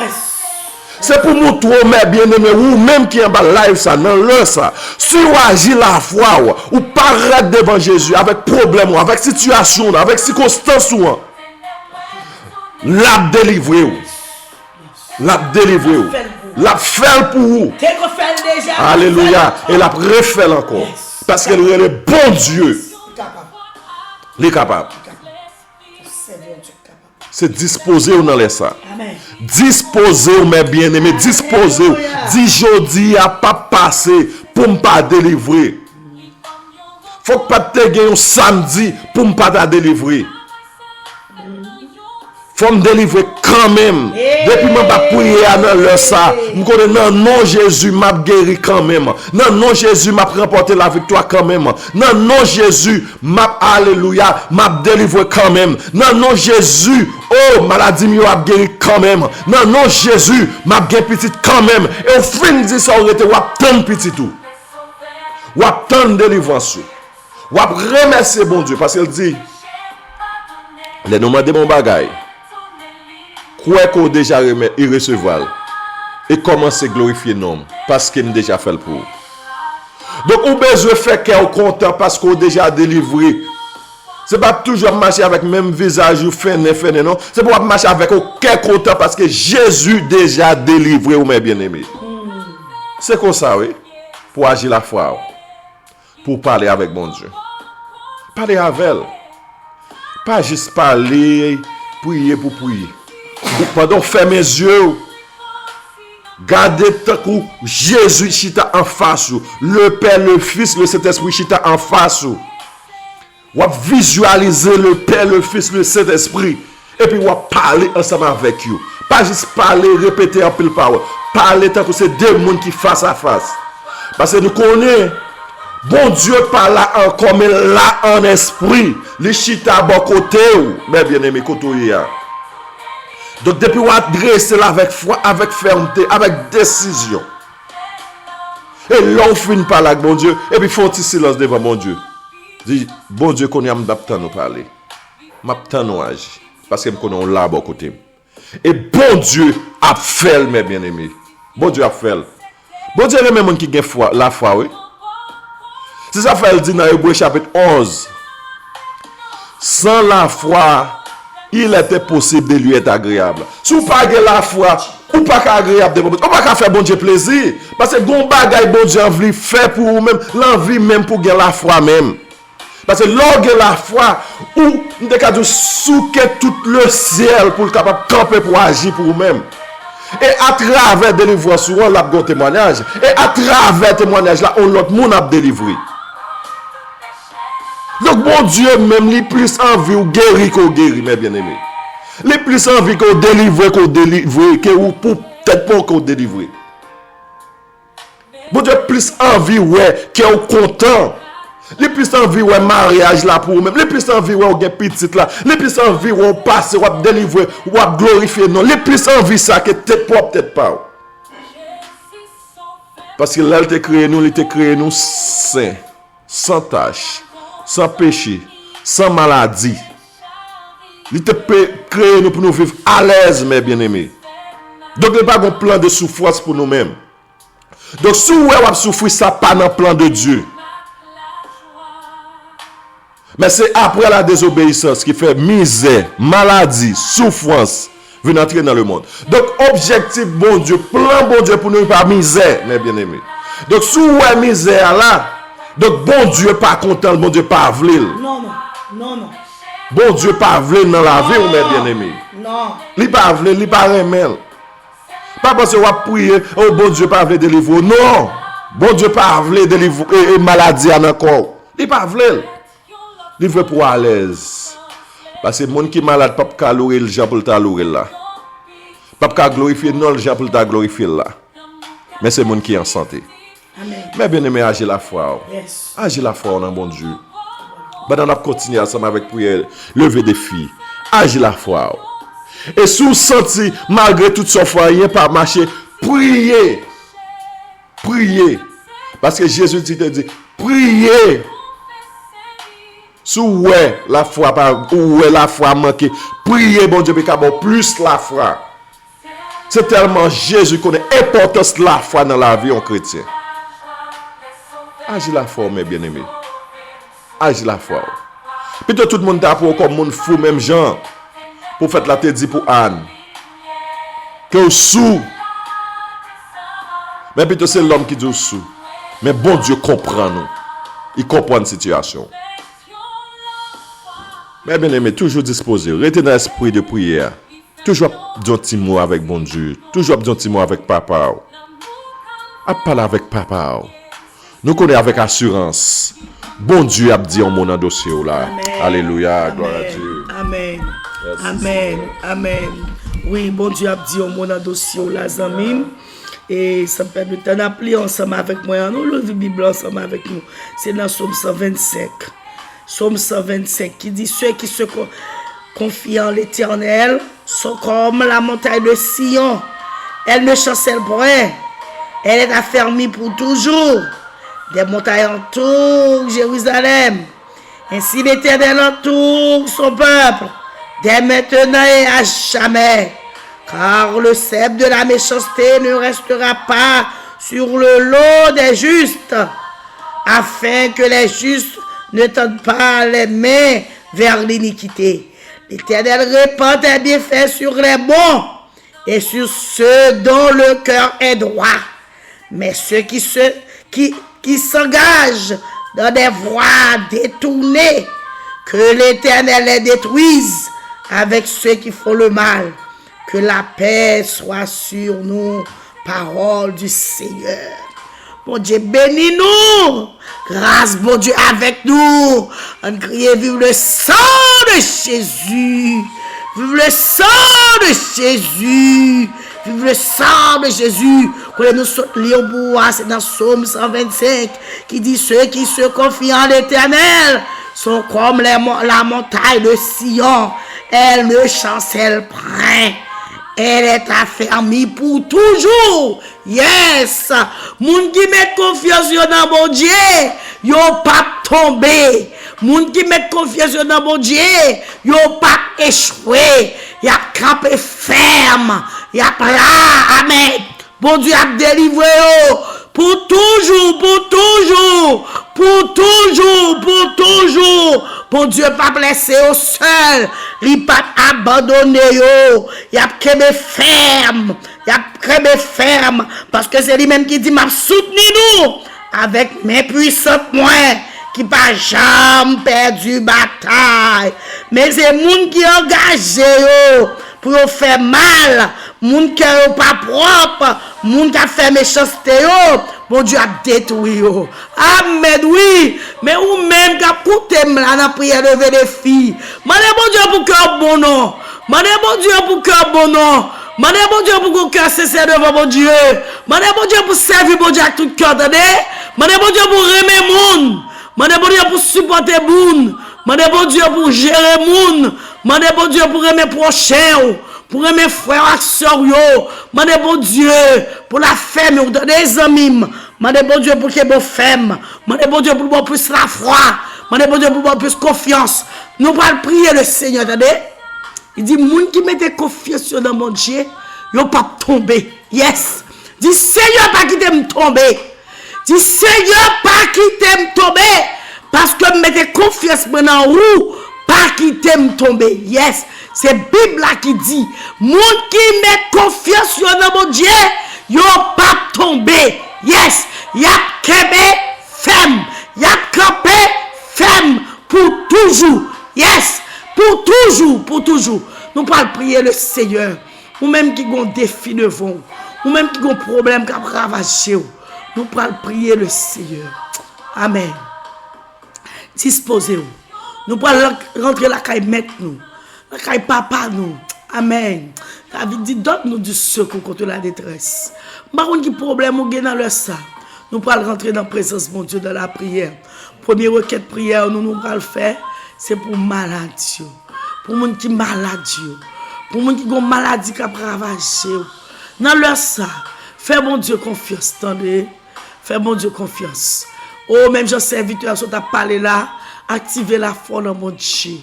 Se pou montre w, mè byeneme, ou menm ki anba live sa, nan lè sa, si w aji lafwa w, ou parèt devan Jezi avèk pwoblèm ou, avèk sitiyasyon w, avèk sikonstans ou an, l ap delivre w. L ap delivre w. L ap fè l pou ou. Alelouya. E l ap refè l ankò. Paske l rele Bondye. Li kapab. Se dispoze w nan lè sa. Dispoze w, mè byeneme, dispoze w. Di jodi a p ap pase pou m pa delivre. Fòk pa t te gen yon samdi pou m pa ta delivre. Fò m delivre kanmenm. Depi m anba priyè a nan lè sa, m konnen nan non Jezi, m ap geri kanmenm. Nan non Jezi, m ap ranpòte laviktwa kanmenm. Nan non Jezi, m ap, alelouya, m ap delivre kanmenm. Nan non Jezi, o, maladi m yo ap geri kanmenm. Nan non Jezi, m ap gen pitit kanmenm. E w fin di sa, w rete, w ap tann pitit ou. W ap tann delivrans ou. W ap remèsye Bondye paske l di, lè nou mande m yon bagay, kwè ke w deja remè- e resevwa l, e kòmanse glorifye non m, paske m deja fè l pou ou. Donk, ou bezwen fè kè w kontan paske w deja delivre. Se pa toujou ap mache avèk menm vizaj ou fennen, fennen, non. Se pou w ap mache avèk yon kè kontan paske Jezi deja delivre w, mè byeneme. Se konsa, wi, pou w aji lafwa w, pou w pale avèk Bondye. Pale avè l. Pa jis pale, priye pou priye. Ou, pandan w fèmen zye w, gade tankou Jezi chita anfas ou. Le Pè, le Fis, le Sentespri chita anfas ou. W ap vizyalize le Pè, le Fis, le Sentespri. Epi w ap pale ansanm avèk yo. Pa jis pale, repete anpil pawòl. Pale tankou se de moun ki fas a fas. Paske nou konnen, Bondye pa la ankò, men l la an espri. Li chita bò kote w, mè byeneme, kote w ye a. Donk, depi w adrese l avèk fwa, avèk fèmte, avèk desizyon, e lè w fin pale ak Bondye, epi fè yon ti silans devan Bondye. Di, Bondye, kounye a m ap tann ou pale. M ap tann ou aji. Paske m konnen w la bò kote m. E Bondye ap fè l, mè byeneme. Bondye ap fè l. Bondye renmen moun ki gen fwa, lafwa, wi. Se sa fè l di nan Ebre chapit onz, sans la foi, il est impossible de lui être agréable. Si w pa gen lafwa, ou pa ka agreyab devan Bondye. Ou pa ka fè Bondye plezi. Paske gon bagay Bondye anvi fè pou ou menm, l anvi menm pou w gen lafwa menm. Paske lè w gen lafwa, ou, m te ka di w, souke tout lesyèl pou l kapab kanpe pou aji pou ou menm. E atravè delivrans ou an, l ap gen yon temwayaj. E atravè temwayaj la, yon lòt moun ap delivre. Donk, Bondye menm, li plis anvi w geri ke w geri, mè byeneme. Li plis anvi ke w delivre ke w delivre, ke ou pou tèt pa w ke w delivre. Bondye plis anvi wè kè w kontan. Li plis anvi wè maryaj la pou ou menm. Li plis anvi wè w gen pitit la. Li plis anvi wè w pase, w ap delivre, w ap glorifye non. Li plis anvi sa ke tèt pwòp tèt pa w. Paske lè l te kreye nou, li te kreye nou sen, san tach, san peche, san maladi. Li te pe-, kreye nou pou nou viv alèz, mè byeneme. Donk, li pa gen plan de soufrans pou nou menm. Donk, si w wè w ap soufri, sa pa nan plan de Dye. Men se apre la désobéissance ki fè mizè, maladi, soufrans vin antre nan lemonn. Donk, objektif Bondye, plan Bondye pou nou, pa mizè, mè byeneme. Donk, si w wè mizè a la, donk, Bondye pa kontan l, Bondye pa vle l. Non, non, non, non. Bondye pa vle l nan lavi w, mè byeneme. Non. Li pa vle l, li pa renmen l. Pa panse w ap priye, o Bondye pa vle delivre w. Non! Bondye pa vle delivre, e, e, maladi a nan kò w. Li pa vle l. Li vle pou w alèz. Paske moun ki malad p ap ka loure l jan pou l ta loure l la. P ap ka glorifye non l jan pou l ta glorifye l la. Men se moun ki an sante. Amèn. Mè byeneme, aji lafwa w. Yes. Aji lafwa w nan Bondye. Pandan n ap kontinye ansanm avèk priyè leve defi, aji lafwa w. E si w santi, malgre tout sa w fè, anyen pa mache, priye. Priye. Paske Jezi di, te di, priye. Si w wè lafwa pa, ou wè lafwa manke, priye Bondye pou l ka ba w plis lafwa. Se tèlman Jezi konnen enpòtans lafwa nan lavi yon kretyen. Aji lafwa w, mè byeneme. Aji lafwa w. Pito tout moun ta pran w kòm moun fou menm jan pwofèt la te di pou Ann, ke w sou. Men pito se lòm ki di w sou. Men Bondye konprann ou. Li konprann sitiyasyon w. Mè byeneme, toujou dispoze. Rete nan espri de priyè. Toujou ap di yon ti mo avèk Bondye. Toujou ap di yon ti mo avèk papa w. Ap pale avèk papa w. Nou konnen avèk asirans, Bondye ap di yon mo nan dosye w la. Amèn. Alelouya, glwa a Dye. Amèn. Amèn. Amèn. Amèn. Wi, Bondye ap di yon mo nan dosye w la, zanmi m. E sa pèmèt n ap li ansanm avèk mwen. Ann nou li Bib la ansanm avèk nou. Se nan Sòm san vennsenk. Sòm san vennsenk ki di, ceux qui se con-, confient en l'Éternel sont comme la montagne de Sion. Elle ne chancelle point. Elle est affermie pour toujours. Des montagnes entourent Jérusalem. Ainsi l'Éternel entoure son peuple, dès maintenant et à jamais. Car le sceptre de la méchanceté ne restera pas sur le lot des justes, afin que les justes ne tendent pas les mains vers l'iniquité. L'Éternel répand ses bienfaits sur les bons et sur ceux dont le cœur est droit. Mais ceux qui, se, qui, qui s'engagent dans des voies détournées, que l'Éternel les détruise avec ceux qui font le mal. Que la paix soit sur nous, parole du Seigneur. Bondye beni nou. Gras Bondye avèk nou. Ann kriye: vive le sang de Jésus. Vive le sang de Jésus. Vive le sang de Jésus. Kote nou sot li yo pou a, se nan Sòm san vennsenk ki di: ceux qui se confient en l'Éternel sont comme les mon- la montagne de Sion. Elle ne chancelle point. Elle est affermie pour toujours. Yes! Moun ki met konfyans yo nan Bondye, yo p ap tonbe. Moun ki met konfyans yo nan Bondye, yo p ap echwe. Y ap kanpe fèm. Y ap la. Amèn. Bondye ap delivre yo pou toujou, pou toujou, pou toujou, pou toujou. Bondye p ap lèse yo sèl. Li p ap abandone yo. Y ap kenbe fèm. Y ap kenbe fèm. Paske se li menm ki di: m ap soutni nou avèk men pwisant mwen ki pa janm pèdi batay. Men se moun ki angaje yo pou yo fè mal, moun kè yo pa pwòp, moun k ap fè mechanste yo, Bondye ap detwi yo. Amèn, wi. Men ou menm k ap koute m la nan priyè leve defi, mande Bondye pou kè w bon non. Mande Bondye pou kè w bon non. Mande Bondye pou gon kè sensè devan Bondye. Mande Bondye pou sèvi Bondye ak tout kè w, tande. Mande Bondye pou renmen moun. Mande Bondye pou sipòte moun. Mande Bondye pou jere moun. Mande Bondye pou renmen pwochen w, pou renmen frè w ak sè w yo. Mande Bondye pou l afèmi w, tande, zanmi m. Mande Bondye pou l kenbe w fèm. Mande Bondye pou l ba w plis lafwa. Mande Bondye pou l ba w plis konfyans. Nou pral priye Lesenyè, tande. Li di: moun ki mete konfyans yo nan Bondye, yo p ap tonbe. Yes. Di: Senyè, pa kite m tonbe. Di: Senyè, pa kite m tonbe, paske m mete konfyans mwen nan ou. Pa kite m tonbe. Yes. Se Bib la ki di: moun ki met konfyans yo nan Bondye, yo p ap tonbe. Yes. Y ap kenbe fèm. Y ap kanpe fèm pou toujou. Yes. Pou toujou, pou toujou. Nou pral priye Lesenyè. Ou menm ki gon defi devan w, ou menm ki gon pwoblèm k ap ravaje w, nou pral priye Lesenyè. Amèn. Dispoze w. Nou pral lan- rantre lakay Mèt nou, lakay Papa nou. Amèn. David di: donne-nous du secours contre la détresse. M pa konn ki pwoblèm ou gen nan lè sa. Nou pral rantre nan prezans Bondye nan lapriyè. Premye rekèt priyè nou, nou pral fè, se pou malad yo. Pou moun ki malad yo. Pou moun ki gon maladi k ap ravaje yo. Nan lè sa, fè Bondye konfyans, tande. Fè Bondye konfyans. O, menm jan sèvitè a sot ap pale la, aktive lafwa w nan Bondye.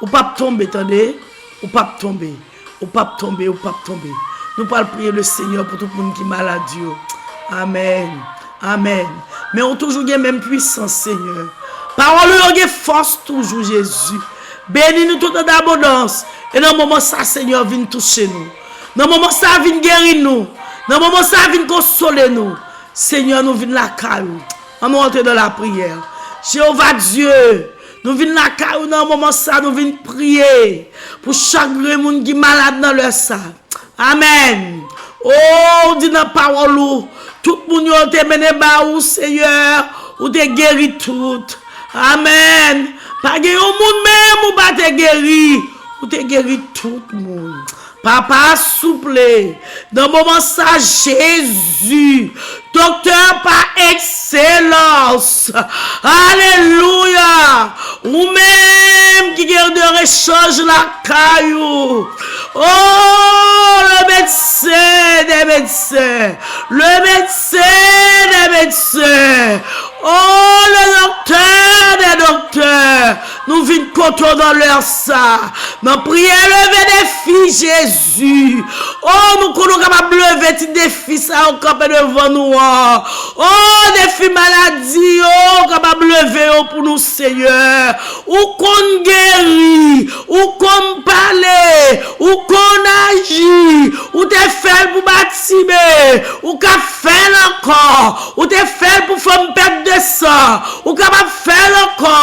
Ou p ap tonbe, tande. Ou p ap tonbe. Ou p ap tonbe, ou p ap tonbe. Nou pral priye Lesenyè pou tout moun ki malad yo. Amèn. Amèn. Men ou toujou gen menm pwisans, Senyè. Pawòl ou yo gen fòs toujou, Jezi. Beni nou tout an abondans. E nan moman sa, Senyè, vin touche nou. Nan moman sa, vin geri nou. Nan moman sa, vin konsole nou. Senyè, nou vin lakay ou. Ann nou antre nan lapriyè. Jewova Dye, nou vin lakay ou nan moman sa, nou vin priye pou chak grenn moun ki malad nan lè sa. Amèn. O, ou di nan pawòl ou, tout moun yo te mennen ba ou, Senyè, ou te geri tout. Amèn. Pa gen yon moun menm ou pa te geri. Ou te geri tout moun. Papa, souple, nan moman sa, Jezi, doktè pa ekselans, alelouya, ou menm ki gen de rechanj lakay ou, o, le medsen de medsen, le medsen de medsen, o, le doktè de doktè, Nou vin kote w nan lè sa. Nan priyè leve defi, Jezi. O, nou konnen w kapab leve ti defi sa yo kanpe devan nou an. O, defi maladi yo, w kapab leve yo pou nou, Senyè. Ou konn geri, ou konn pale, ou konn aji, ou te fè l pou Batime, ou ka fè l ankò, ou te fè l pou fanm pèt de san, ou kapab fè l ankò,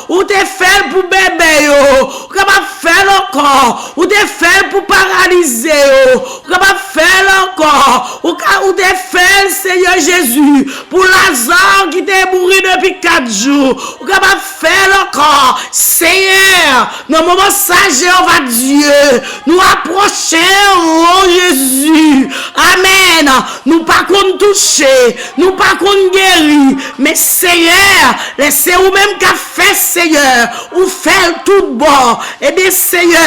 ou te fè l pou bèbè yo, ou kapab fè l ankò, ou te fè l pou paralize yo, ou kapab fè l ankò, ou ka, ou te fè l, Senyè Jezi, pou Laza ki te mouri depi kat jou, ou kapab fè l ankò, Senyè, nan moman sa, Jewova Dye, nou apwoche w, o Jezi. Amèn. Nou pa konn touche, nou pa konn geri, men Senyè, lè se ou menm k ap fè, Senyè, ou fè l tout bon. Ebyen, Senyè,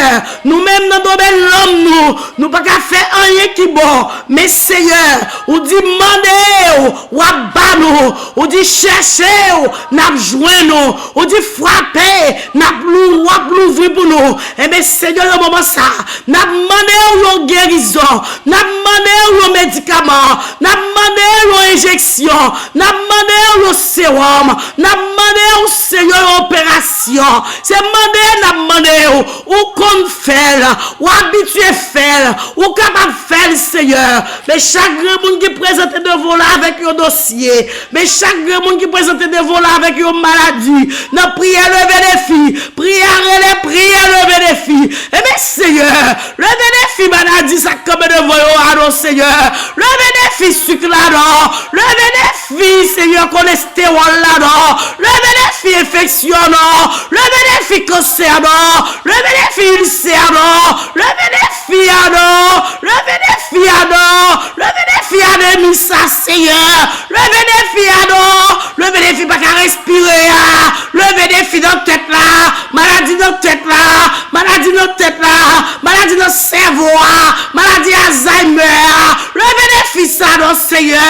nou menm nan domèn nanm nou, nou pa ka fè anyen ki bon, men Senyè, ou di mande w, w ap ba nou, ou di chèche w, n ap jwenn ou, ou di frape, n ap lou-, w ap louvri pou nou. Ebyen, Senyè, nan moman sa, n ap mande w yon gerizon, n ap mande w yon medikaman, n ap mande w yon enjeksyon, n ap mande w yon sewòm, n ap mande w, Senyè, yon operasyon. Se mande n ap mande w, ou konn fè l, ou abitye fè l, ou kapab fè l, Senyè. Men chak grenn moun ki prezante devan w la avèk yon dosye, men chak grenn moun ki prezante devan w la avèk yon maladi, nan priyè leve defi, priyè rele, priyè leve defi. Ebyen, Senyè, leve defi maladi sa k kanpe devan yo a non, Senyè. Leve defi sik la non. Leve defi, Senyè, kolestewòl la non. Leve defi enfeksyon non. Leve defi kansè non. Leve defi ilsè non. Leve defi a non. Leve defi a non. Leve defi anemi sa, Senyè. Leve defi a non. Leve defi pa ka respire a. Leve defi nan tèt la. Maladi nan tèt la. Maladi nan tèt la. Maladi nan sèvo a. Maladi Alzheimer a. Leve defi sa non, Senyè.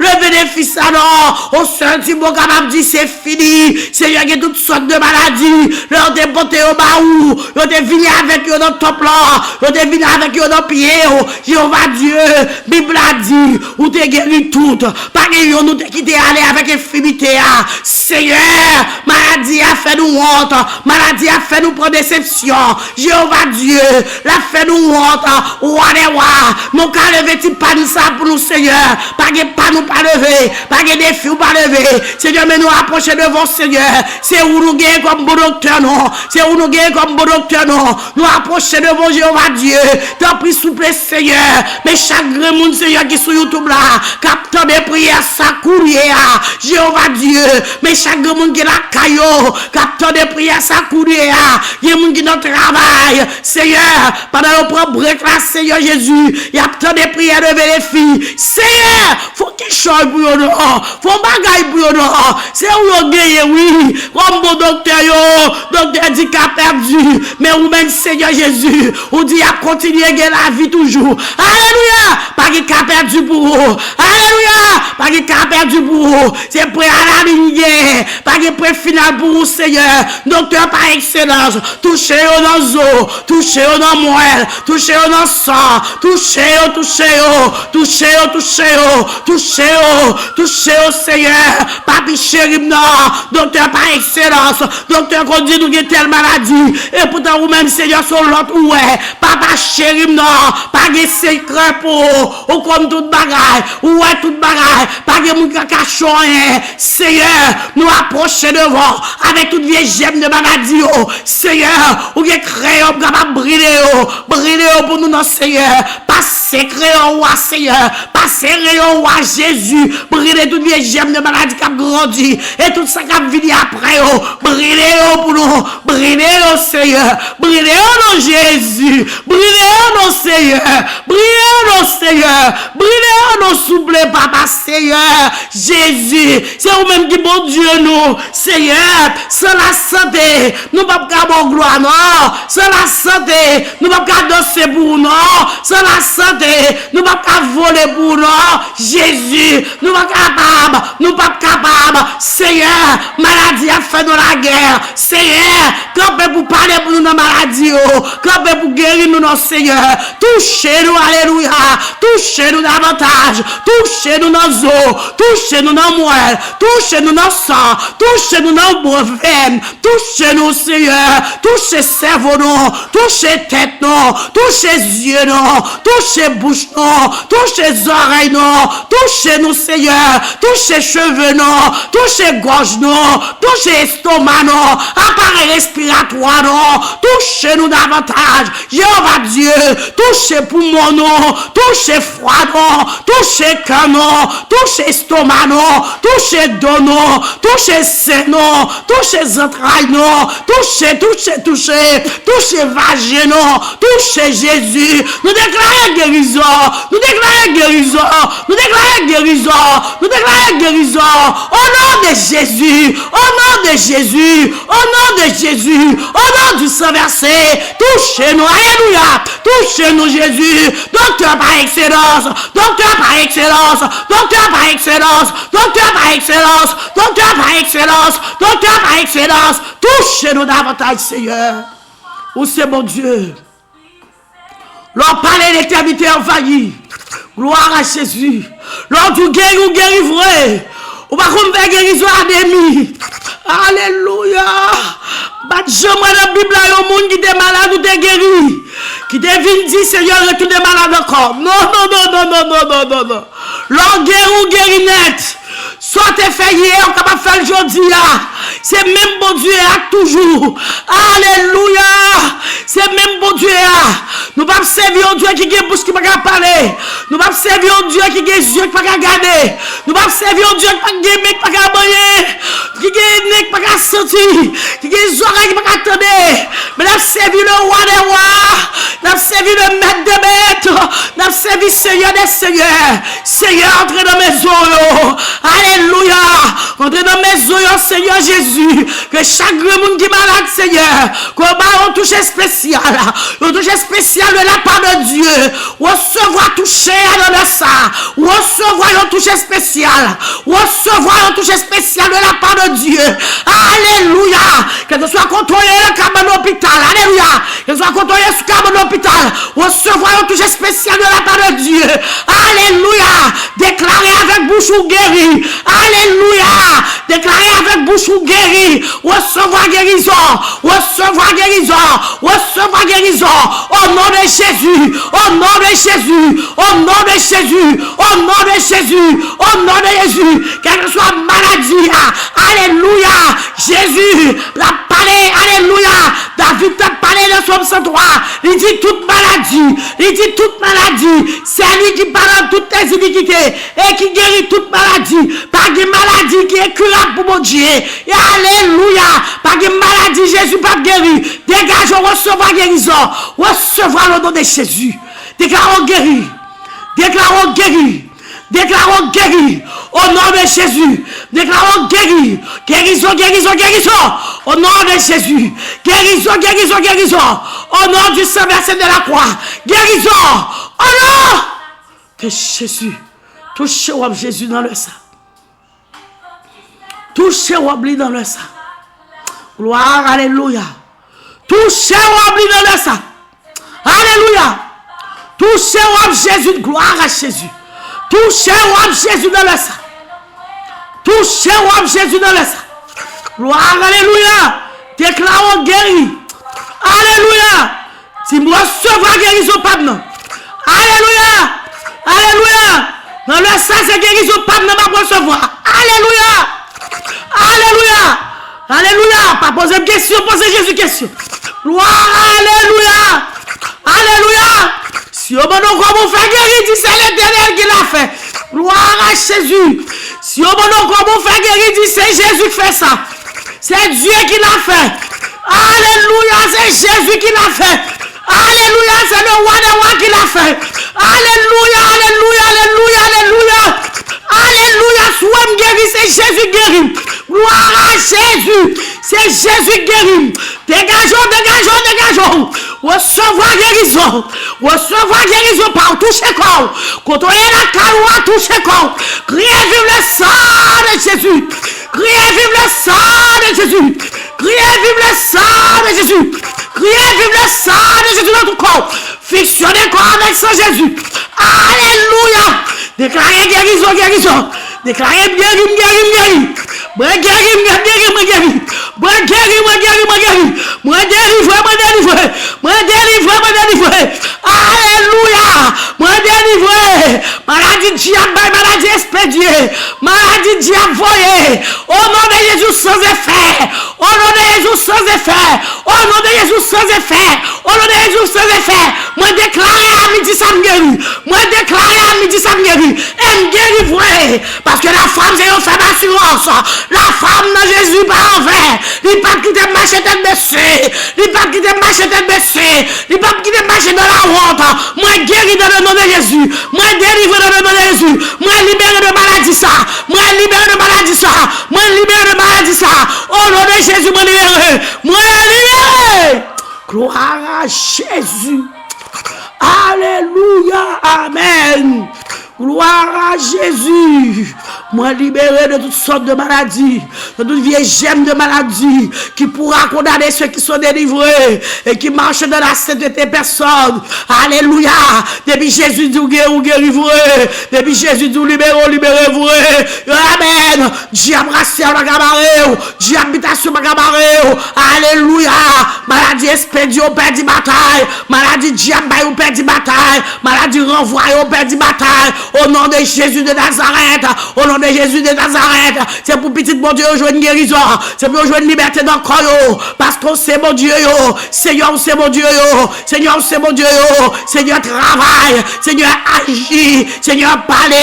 Leve defi sa non. On sèl ti mo kapab di se fini. Senyè, gen tout sòt de maladi. Lè yo te pote yo ba ou, yo te vini avèk yo nan tanp lan. Yo te vini avèk yo nan pye w. Jewova Dye, Bib la di, ou te geri tout. Pa gen yonn ou te kite ale avèk enfimite a. Senyè, maladi a fè nou wont. Maladi a fè nou pran desepsyon. Jewova Dye, l ap fè nou wont. Wa dè wa, nou ka leve ti pàn sa pou nou, Senyè. Pa gen pàn ou pa leve. Pa gen defi ou pa leve. Senyè, men nou apwoche devan w, Senyè. Se ou nou genyen kòm bon doktè nou. Se ou nou genyen kòm bon doktè nou. Nou apwoche devan w, Jewova Dye. Tanpri, souple, Senyè. Men chak grenn moun, Senyè, ki sou YouTube la, k ap tande priyè sa kounye a. Jewova Dye, men chak grenn moun ki lakay yo, k ap tande priyè sa kounye a. Gen moun ki nan travay, Senyè, pandan yo pran brek la, Senyè Jezi, y ap tande priyè leve defi. Senyè, fè yon kichòy pou yo non. Fè yon bagay pou yo non. Se ou yo genyen, wi. Kòm bon doktè yo, doktè di ka pèdi. Men ou menm, Senyè Jezi, ou di y ap kontinye gen lavi toujou. Alelouya! Pa gen ka pèdi pou ou. Alelouya! Pa gen ka pèdi pou ou. Se pwen a la liy gen. Pa gen pwen final pou ou, Senyè. Doktè pa ekselans. Touche yo nan zo. Touche yo nan mwèl. Touche yo nan san. Touche yo, touche yo. Touche yo, touche yo. Touche yo, touche yo, Senyè. Papi cheri m nan. Doktè pa ekselans. Doktè konn di nou gen tèl maladi. Epoutan ou menm, Senyè, se yon lòt ou wè. Papa cheri m nan. Pa gen sekrè pou ou. Ou konn tout bagay. Ou wè tout bagay. Pa gen moun ki ka kache w anyen. Senyè, nou apwoche devan w avèk tout vye jèm de maladi yo. Senyè, ou gen kreyon pou kapab brile yo. Brile yo pou nou non, Senyè. Pase kreyon ou a, Senyè. Pase kreyon ou a, Jezi. Brile tout vye jèm de maladi k ap grandi. E tout sa k ap vini apre yo. Brile yo pou nou. Brile yo, Senyè. Brile yo non, Jezi. Brile yo non, Senyè. Brile yo non, Senyè. Brile yo non, souple, Papa, Senyè. Jezi, se ou menm ki Bondye nou. Senyè, san lasante, nou p ap ka ba w glwa, non. San lasante, nou p ap ka danse pou ou, non. San lasante, nou p ap ka vole pou ou, non. Jezi, nou pa kapab, nou p ap kapab. Senyè, maladi ap fè nou lagè. Seyè, kanpe pou pale pou nou nan maladi yo. Kanpe pou geri nou, non, Seyè. Touche nou, alelouya. Touche nou davantaj. Touche nou nan zo. Touche nou nan mwèl. Touche nou nan san. Touche nou nan bwovèn. Touche nou, Seyè. Touche sèvo nou. Touche tèt nou. Touche zye nou. Touche bouch nou. Touche zòrèy nou. Touche nou, Seyè. Touche cheve nou. Touche gòj nou. Touche estoma nou. Aparèy respiratwa nou. Touche nou davantaj. Jewova Dye, touche poumon nou, touche fwa nou, touche kè nou, touche estoma nou, touche do nou, touche sen nou, touche zantray nou, touche, touche, touche, touche vajen nou, touche Jezi. Nou deklare gerizon, nou deklare gerizon, nou deklare gerizon, nou deklare gerizon. O non de Jezi, o non de Jezi, o non de Jezi, o non du sang versé, touche nou, alelouya, touche nou, Jezi, doktè pa ekselans, doktè pa ekselans, doktè pa ekselans, doktè pa ekselans, doktè pa ekselans, doktè pa ekselans, touche nou davantaj, Seyè. Ou se Bondye. Lè w pale, letènite anvayi. Glwa a Jezi. Lè w di w geri, w geri vre. Ou pa konn fè gerizon a demi. Alelouya. M pa t janm wè nan Bib la yon moun ki te malad ou te geri, ki te vin di, Seyè, retounen malad ankò. Non, non, non, non. Lè w geri, w geri nèt. Sa w te fè yè, ou kapab fè l jodi a. Se menm Bondye a toujou. Alelouya! Se menm Bondye a. Nou p ap sèvi yon Dye ki gen bouch ki pa ka pale. Nou p ap sèvi yon Dye ki gen zye ki pa ka gade. Nou p ap sèvi yon Dye ki pa gen men ki pa ka manyen, ki gen nen ki pa ka santi, ki gen zòrèy ki pa ka tande. Men n ap sèvi le Roi des rois. N ap sèvi le Maître des maîtres. N ap sèvi Seyè dè seyè. Seyè, antre nan mezon yo. Alelouya. Antre nan mezon yo, Seyè Jezi. Ke chak grenn moun ki malad, Seyè, ke w ba yo yon touch espesyal. Yon touch espesyal de la part de Dieu. Resevwa touche a nan lè sa. Resevwa yon touch espesyal. Resevwa yon touch espesyal de la part de Dieu. Alelouya. Kèlkeswa kote w ye nan kab lopital. Alelouya. Kèlkeswa kote w ye sou kab lopital. Resevwa yon touch espesyal de la part de Dieu. Alelouya. Deklare avèk bouch ou geri. Alelouya. Deklare avèk bouch ou geri. Resevwa gerizon. Resevwa gerizon. Resevwa gerizon. O non de Jezi. O non de Jezi. O non de Jezi. O non de Jezi. O non de Jezi. Kèlkeswa maladi a. Alelouya. Jezi l ap pale. Alelouya. David t ap pale nan Sòm san twa. Li di tout maladi. Li di tout maladi. Se li ki padone tout tes iniquités e ki geri tout maladi. Pa gen maladi ki enkirab pou Bondye. E alelouya. Pa gen maladi Jezi p ap geri. Degaje w, resevwa gerizon. Resevwa le non de Jezi. Deklare w geri. Deklare w geri. Deklare w geri. O non de Jezi. Deklare w geri. Gerizon, gerizon, gerizon. O non de Jezi. Gerizon, gerizon, gerizon. O non du sang versé de la croix. Gerizon. O non de Jezi. Touche wòb Jezi nan lè sa. Touche wòb li nan lè sa. Glwa, alelouya. Touche wòb li nan lè sa. Alelouya. Touche wòb Jezi, glwa a Jezi. Touche wòb Jezi nan lè sa. Touche wòb Jezi nan lè sa. Glwa, alelouya. Deklare w geri. Alelouya. Di m resevwa gerizon pa m nan. Alelouya. Alelouya. Nan lè sa se gerizon pa m nan m ap resevwa. Alelouya. Alelouya. Alelouya. Pa poze m kesyon, poze Jezi kesyon. Glwa, alelouya. Alelouya. Si yo mande w kòman w fè geri, di se Letènèl ki l ap fè. Glwa a Jezi. Si yo mande w kòman w fè geri, di se Jezi k fè sa. Se Dye ki l ap fè. Alelouya, se Jezi ki l ap fè. Alelouya, se le Roi des rois ki l ap fè. Alelouya, alelouya, alelouya, alelouya. Alelouya, si w wè m geri, se Jezi k geri m. Glwa a Jezi, se Jezi k geri m. Degaje w, degaje w, degaje w. Resevwa gerizon. Resevwa gerizon pa w. Touche kò w. Kote w ye lakay ou a, touche kò w. Kriye vive le sang de Jésus. Kriye vive le sang de Jésus. Kriye viv le sang de Jésus. Kriye viv le sang de Jésus nan tout kò w. Fiksyone kò avèk san Jezi. Alelouya. Deklare gerizon, gerizon. Deklare m geri, m geri, m geri. Mwen geri, mwen geri, mwen geri. Mwen geri, mwen geri, mwen geri. Mwen delivre, mwen delivre. Mwen delivre, mwen delivre. Alelouya. Mwen delivre. Maladi dyab bay, maladi espedye. Maladi dyab voye. O non de Jezi, san zefè. O non de Jezi, san zefè. O non de Jezi, san zefè. O non de Jezi, san zefè. Mwen deklare a midi sa m geri. Mwen deklare a midi sa m geri. E m geri vre. Paske lafwa m se yon fèb asirans. Lafwa m nan Jezi pa anven. Li p ap kite m mache tèt bese. Li p ap kite m mache tèt bese. Li p ap kite m mache dans la honte. Mwen geri dans le nom de Jésus. Mwen delivre dans le nom de Jésus. Mwen libere de maladi sa. Mwen libere de maladi sa. Mwen libere de maladi sa. O non de Jezi, mwen libere. Mwen libere. Gloire à Jésus. Alelouya. Amèn. Gloire à Jésus. Mwen libere de tout sòt de maladi, de tout vye jèm de maladi qui pourra condamner ceux qui sont délivrés et qui marchent dans la sainteté personne. Alelouya. Depi Jezi di w geri, ou geri vre. Depi Jezi di w libere, ou libere vre. Amèn. Dyab rasyal pa ka bare w. Dyab bitasyon pa ka bare w. Alelouya. Maladi espedye w pèdi batay. Maladi dyab bay ou pèdi batay. Maladi ranvwaye ou pèdi batay. O non de Jezi de Nazarèt. O non de Jezi de Nazarèt. Se pou pitit Bondye yo jwenn gerizon. Se pou yo jwenn libète nan kò yo. Paske w se Bondye yo. Senyè, w se Bondye yo. Senyè, w se Bondye yo. Senyè, travay. Senyè, aji. Senyè, pale.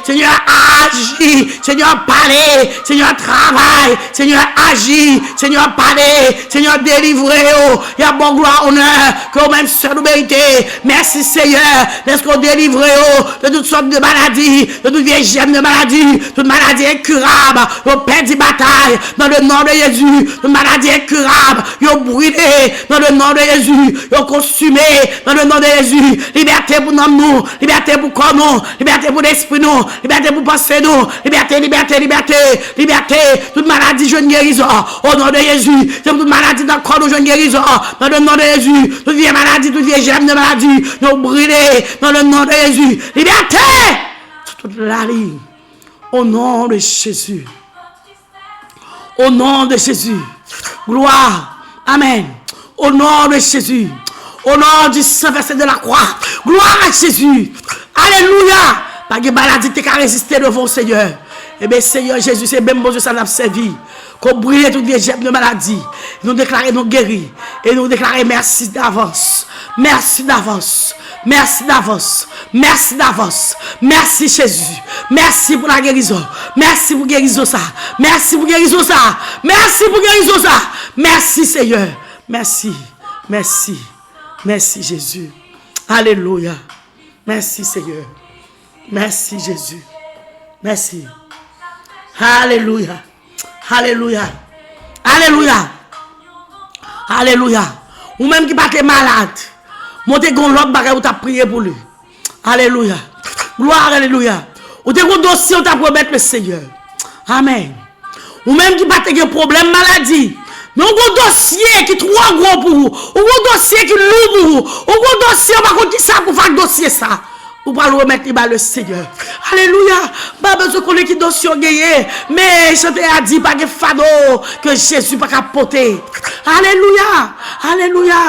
Senyè, aji. Senyè, pale. Senyè, travay. Senyè, aji. Senyè, pale. Senyè, delivre yo. Y ap ba w glwa, onè ke ou menm sèl ou merite. Mèsi, Senyè, dèske w delivre yo de tout sòt de maladi, de tout vye jèm de maladi, tout maladi enkirab. Yo pèdi batay dans le nom de Jésus. Tout maladi enkirab, yo brile dans le nom de Jésus. Yo konsime dans le nom de Jésus. Libète pou nanm nou, libète pou kò nou, libète pou lespri nou, libète pou panse nou, libète, libète, libète, libète. Tout maladi jwenn gerizon. O non de Jezi, se pou tout maladi nan kò nou jwenn gerizon. Nan le non de Jezi, tout vye maladi, tout vye jèm de maladi, nou brile. Nan le non de Jezi, libète sou tout lali. O non de Jezi. O non de Jezi. Glwa. Amèn. O non de Jezi. O non du sang versé de la croix. Glwa a Jezi. Alelouya. Pa gen maladi ki te ka reziste devan w, Senyè. Ebyen, Senyè Jezi, se menm Bondye sa n ap sèvi. Ke w brile tout vye jèm de maladi. Nou deklare nou geri. E nou deklare mèsi davans. Mèsi davans. Mèsi davans. Mèsi davans. Mèsi, Jezi. Mèsi pou lagerizon. Mèsi pou gerizon sa. Mèsi pou gerizon sa. Mèsi pou gerizon sa. Mèsi, Senyè. Mèsi. Mèsi. Mèsi, Jezi. Alelouya. Mèsi, Senyè. Mèsi, Jezi. Mèsi. Alelouya. Alelouya. Alelouya. Alelouya. Ou menm ki pa te malad, men w te gen yon lòt bagay ou t ap priye pou li. Alelouya. Glwa, alelouya. Ou te gen yon dosye ou t ap remèt le Senyè. Amèn. Ou menm ki pa te gen pwoblèm maladi, men ou gen yon dosye ki twò gwo pou ou. Ou gen yon dosye ki lou pou ou. Ou gen yon dosye ou pa konn kisa pou fè ak dosye sa. Ou pral remèt li ba le Senyè. Alelouya. M pa bezwen konnen ki dosye w genyen. Men chante a di pa gen fado ke Jezi pa ka pote. Alelouya. Alelouya.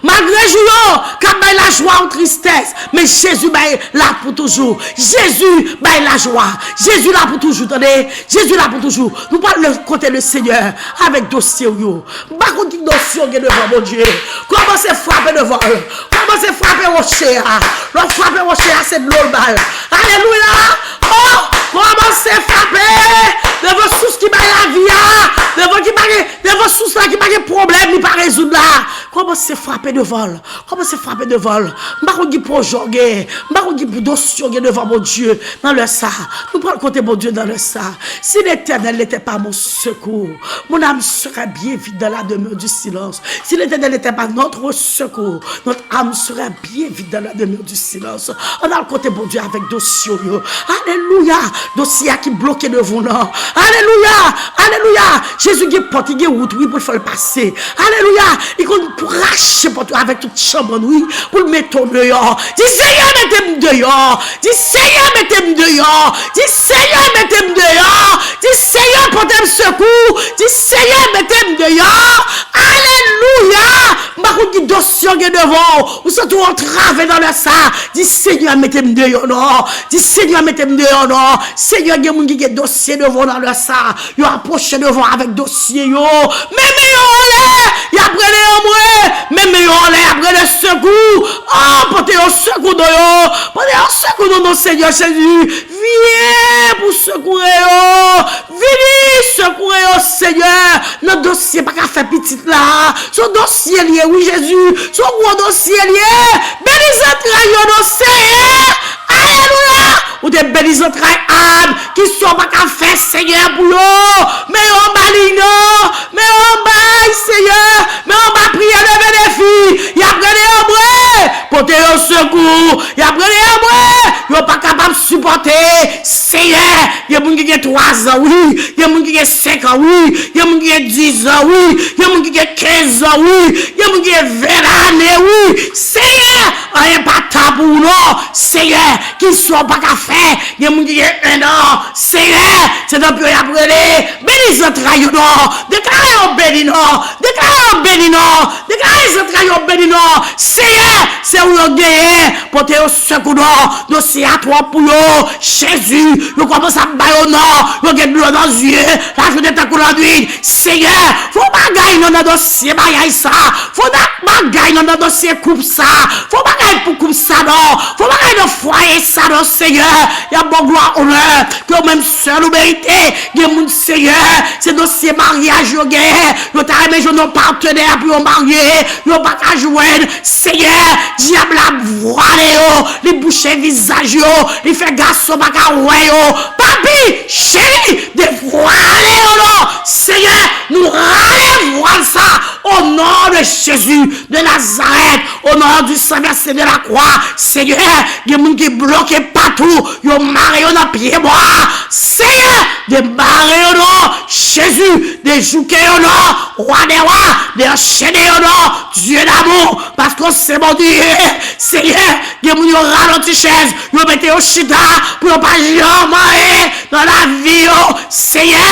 Malgre jou yo ka bay lajwa ou tristès, men Jezi bay la pou toujou. Jezi bay lajwa. Jezi la pou toujou, tande. Jezi la pou toujou. Nou pral le kote le Senyè avèk dosye w yo. M pa konn ki dosye w gen devan Bondye. Kòmanse frape devan l. Kòmanse frape woche a. Lè w frape woche a, se dlo l bay. Alelouya! Oh! Kòmanse frape devan sous ki bay lavi a. Devan ki pa gen, devan sous la ki pa gen pwoblèm li pa rezoud la. Kòmanse frape devan l. Kòmanse frape devan l. M pa konn ki pwojè w gen. M pa konn ki dosye w gen devan Bondye. Nan lè sa, nou pral kote Bondye nan lè sa. Si l'Éternel n'était pas mon secours, mon âme serait bien vite dans la demeure du silence. Si l'Éternel n'était pas notre secours, notre âme serait bien vite dans la demeure du silence. Ann al kote Bondye avèk dosye w yo. Alelouya. Alelouya! Dosye a ki bloke devan w nan. Alelouya! Alelouya! Jezi gen pòt, li gen wout, wi, pou l fè l pase. Alelouya! Li konn rache pòt yo avèk tout chanbrann, wi, pou l mete w deyò. Di, Senyè, mete m deyò. Di, Senyè, mete m deyò. Di, Senyè, mete m deyò. Di, Senyè, pote m sekou. Di, Senyè, mete m deyò. Alelouya! M pa konn ki dosye w gen devan w. Ou santi w antrave nan lè sa. Di, Senyè, mete m deyò, non. Di, Senyè, mete m deyò, non. Senyè, gen moun ki gen dosye devan w nan lè sa. Yo apwoche devan w avèk dosye yo. Men men yo anlè, y ap rele anmwe. Men men yo anlè, y ap rele sekou. Oh, pote yo sekou nan yo. Pote yo sekou nan non Senyè Jezi. Vini pou sekoure yo. Vini sekoure yo, Senyè. Nan dosye pa ka fè pitit la. Se yon dosye l ye, wi, Jezi. Se yon gwo dosye l ye. Beni zantray yo, non, Senyè. Alelouya! Ou te beni zantray Ab. Kisa w pa ka fè, Senyè, pou yo? Men yo anba liy nan. Men yo anba, Senyè. Men yo anba priyè leve defi. Y ap rele anmwe. Pote yo sekou. Y ap rele anmwe. Yo pa kapab sipòte. Senyè, gen moun ki gen twazan, wi. Gen moun ki gen senkan, wi. Gen moun ki gen dizan, wi. Gen moun ki gen kenzan, wi. Gen moun ki gen ven lane, wi. Senyè, anyen pa tab ou non. Senyè, kisa w pa ka fè? Gen moun ki gen ennan. Senyè, se tanpri w y ap rele. Beni zantray yo non. Deklare yo beni non. Deklare yo beni non. Deklare zantray yo beni non. Senyè, se ou yo genyen. Pote yo sekou non. Dosye a twòp pou yo. Jezi, yo kòmanse ap ba yo non. Yo gen dlo nan zye. Lajounen tankou lannwit. Senyè, fè yon bagay non nan dosye bagay sa. Fè yon bagay non nan dosye koup sa. Fè yon bagay pou koup sa non. Fè yon bagay nan fwaye sa non, Senyè. Y ap ba w glwa, onè ke w menm sèl ou merite. Gen moun, Senyè, se dosye maryaj yo genyen. Yo ta renmen jwenn yon patenè pou yo marye. Yo pa ka jwenn. Senyè, dyab la vwale yo. Li bouche vizaj yo. Li fè gason pa ka wè yo. Papi, cheri, devwale yo non. Senyè, nou rale vwal sa. Au nom de Jésus de Nazareth, au nom du sang versé de la croix, Senyè, gen moun ki bloke patou, yo mare yo nan pyebwa. Senyè, demare yo non, Jezi, dejouke yo non, Wa dè wa, deanchene yo non, Dye damou, paske w se Bondye. Senyè, gen moun yo rale yon ti chèz, yo mete yo chita pou yo pa janm anyen nan lavi yo. Senyè,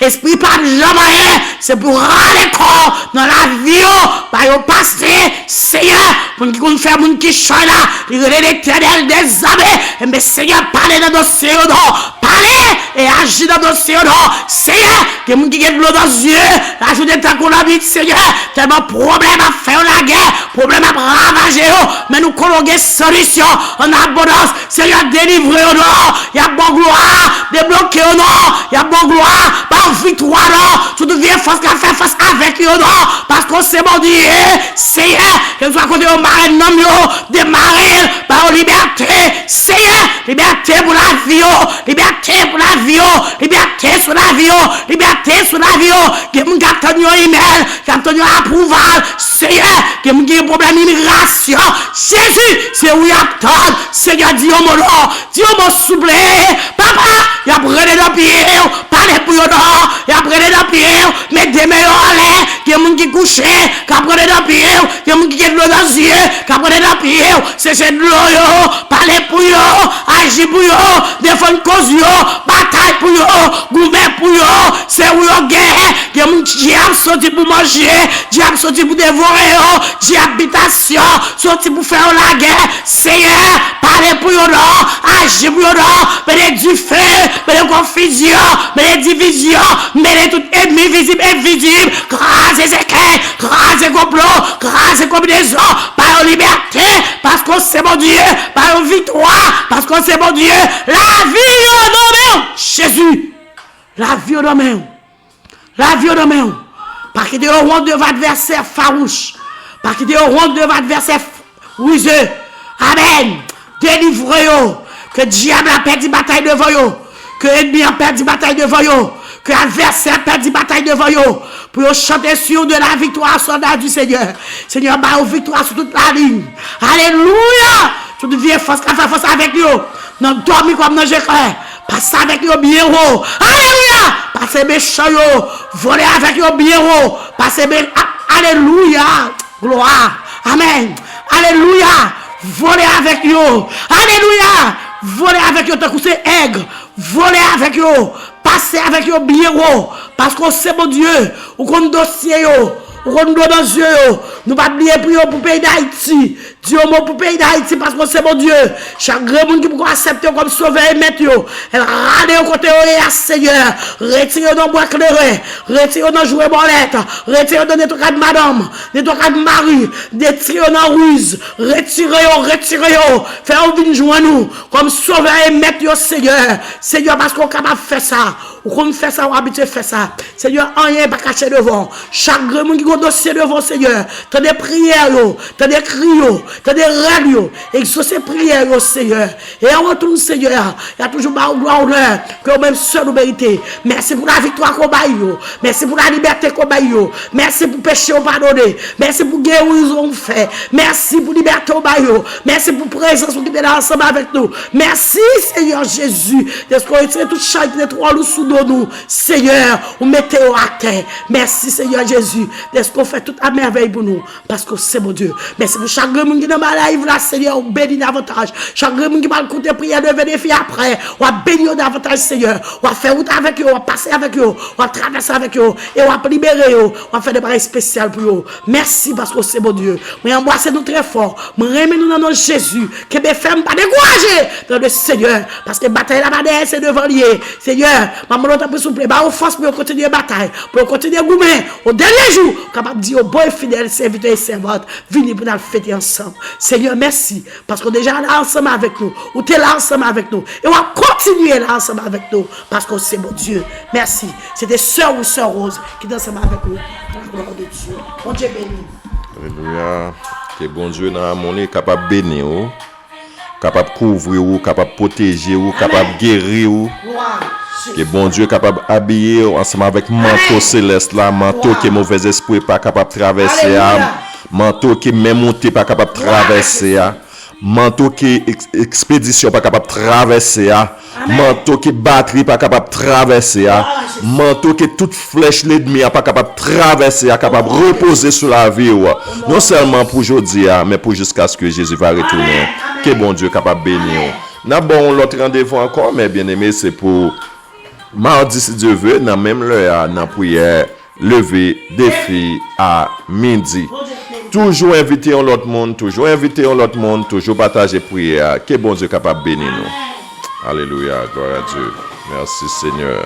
espri pa ap janm anyen, se pou rale kò nan lavi yo, ba yo pase. Senyè, moun ki konn fè moun kichòy la, li rele Letènèl dèzame. Enben, Senyè, pale nan dosye yo non. Pale e aji nan dosye yo non. Senyè, gen moun ki gen dlo nan zye, lajounen tankou lannwit, Senyè, tèlman pwoblèm ap fè yo lagè, pwoblèm ap ravaje yo, men nou konnen w gen solisyon an abondans. Senyè, delivre yo non. Y ap ba w glwa. Debloke yo non. Y ap ba w glwa. Ba yo viktwa non sou tout vye fòs k ap fè fas avèk yo non. Paske w se Bondye. Senyè, kèlkeswa kote yo mare nanm yo, demare l. Ba yo libète. Senyè, libète pou lavi yo. Libète pou lavi yo. Libète sou lavi yo. Libète sou lavi yo. Gen moun k ap tann yon imèl, k ap tann yon apwouval. Senyè, gen moun ki gen pwoblèm imigrasyon. Jezi, se ou y ap tann. Senyè, di yon mo non. Di yon mo souple. Papa, y ap rele nan pye w. Pale pou yo non. Y ap rele nan pye w. Met de men yo anlè. Gen moun ki kouche, k ap rele nan pye w. Gen moun ki gen dlo nan zye, k ap rele nan pye w. Seche dlo yo. Pale pou yo. Aji pou yo. Defann koz yo. Batay pou yo. Goumen pou yo. Se ou yo gen. Gen moun dyab soti pou manje. Dyab soti pou devore yo. Dyab bitasyon soti pou fè yo lagè. Senyè, pale pou yo non. Aji pou yo non. Mete dife. Mete konfizyon. Mete divizyon. Mete tout enmi vizib, envizib. Kraze sèkèy. Kraze konplo. Kraze konbinezon. Ba yo libète. Paske w se Bondye. Ba yo viktwa. Paske w se Bondye. Lavi yo nan men w, Jezi. Lavi yo nan men w. Lavi yo nan men w. Pa kite yo wont devan advèsè fawouch. Pa kite yo wont devan advèsè rize. Amèn. Delivre yo. Ke dyab la pèdi batay devan yo. Ke ènmi an pèdi batay devan yo. Ke advèsè a pèdi batay devan yo. Pou yo chante sur de la victoire, soldat du Seigneur. Senyè, ba yo viktwa sou tout lalin. Alelouya! Tout vye fòs k ap fè fas avèk yo. Nan dòmi kòm nan je klè. Pase avèk yo byen wo. Alelouya! Pase mechan yo. Vole avèk yo byen wo. Pase me... a- Alelouya! Glwa! Amèn! Alelouya! Vole avèk yo. Alelouya! Vole avèk yo tankou se èg. Vole avèk yo. Pase avèk yo byen wo. Paske w se Bondye. Ou konn dosye yo. Ou konn dlo nan zye yo. Nou pa bliye priye pou peyi Dayiti. Di yon mo pou peyi Dayiti paske w se Bondye. Chak grenn moun ki poko aksepte w kòm sovè e mèt yo, rale yo kote yo ye a, Senyè. Retire yo nan bwa kleren. Retire yo nan jwe bòlèt. Retire yo nan netwakad madanm, netwakad mari. Retire yo nan riz. Retire yo, retire yo. Fè yo vin jwenn ou kòm sovè e mèt yo, Senyè. Senyè, paske w kapab fè sa. Ou konn fè sa, ou abitye fè sa. Senyè, anyen pa kache devan w. Chak grenn moun ki gen dosye devan w, Senyè, tande priyè yo, tande kri yo, tande rèl yo, egzose priyè yo, Senyè. E an retoun, Senyè, y a toujou ba ou glwa, onè ke ou menm sèl ou merite. Mèsi pou laviktwa ke w bay yo. Mèsi pou lalibète ke w bay yo. Mèsi pou peche yo padone. Mèsi pou gerizon ou fè. Mèsi pou libète ou bay yo. Mèsi pou prezans ou ki te la ansanm avèk nou. Mèsi, Senyè Jezi, dèske w retire tout chay ki te twò lou sou do nou. Senyè, ou mete yo atè. Mèsi, Senyè Jezi, dèske w fè tout a mèvèy pou nou, paske w se Bondye. Mèsi pou chak grenn moun ki nan live la, Senyè, ou beni davantaj. Chak grenn moun ki pral koute priyè Leve Defi apre, w ap beni yo davantaj, Senyè. W ap fè wout avèk yo, w ap pase avèk yo, w ap travèse avèk yo, e w ap libere yo, w ap fè de bagay espesyal pou yo. Mèsi paske w se Bondye. Mwen anbrase nou trè fò. Mwen renmen nou nan non Jezi. Kenbe fèm, pa dekouraje nan le Senyè. Paske batay la pa dèyè, se devan li ye. Senyè, m ap mande w tanpri souple, ba yo fòs pou yo kontinye batay, pou yo kontinye goumen. O dènye jou, kapab di yo, bon e fidèl sèvitè e sèvant, vini pou n al fete ansanm. Senyè, mèsi, paske w deja la ansanm avèk nou. Ou te la ansanm avèk nou. E w ap kontinye la ansanm avèk nou, paske w se Bondye. Mèsi. Se te sè ou, sè Rose, ki te ansanm avèk nou. La gloire de Dieu. Bondye beni. Alelouya. Ke Bondye nan amou li kapab beni w, kapab kouvri w, kapab pwoteje w, kapab geri w. Ke Bondye kapab abiye w ansanm avèk manto selès la, manto ke movèzespri pa kapab travèse a, manto ke men moute pa kapab travèse a, manto ke eks- ekspedisyon pa kapab travèse a, manto ke batri pa kapab travèse a, manto ke tout flèch lènmi a pa kapab travèse a, kapab repoze sou lavi w. Non sèlman pou jodi a, men pou jiskaske Jezi va retounen. Ke Bondye kapab beni w. N ap ba w yon lòt randevou ankò, men byeneme, se pou madi, si Dye vle, nan menm lè a, nan priyè Leve Defi a midi. Toujou envite yon lòt moun, toujou envite yon lòt moun, toujou pataje priyè a. Ke Bondye kapab beni nou. Alelouya, glwa a Dye. Mèsi, Senyè.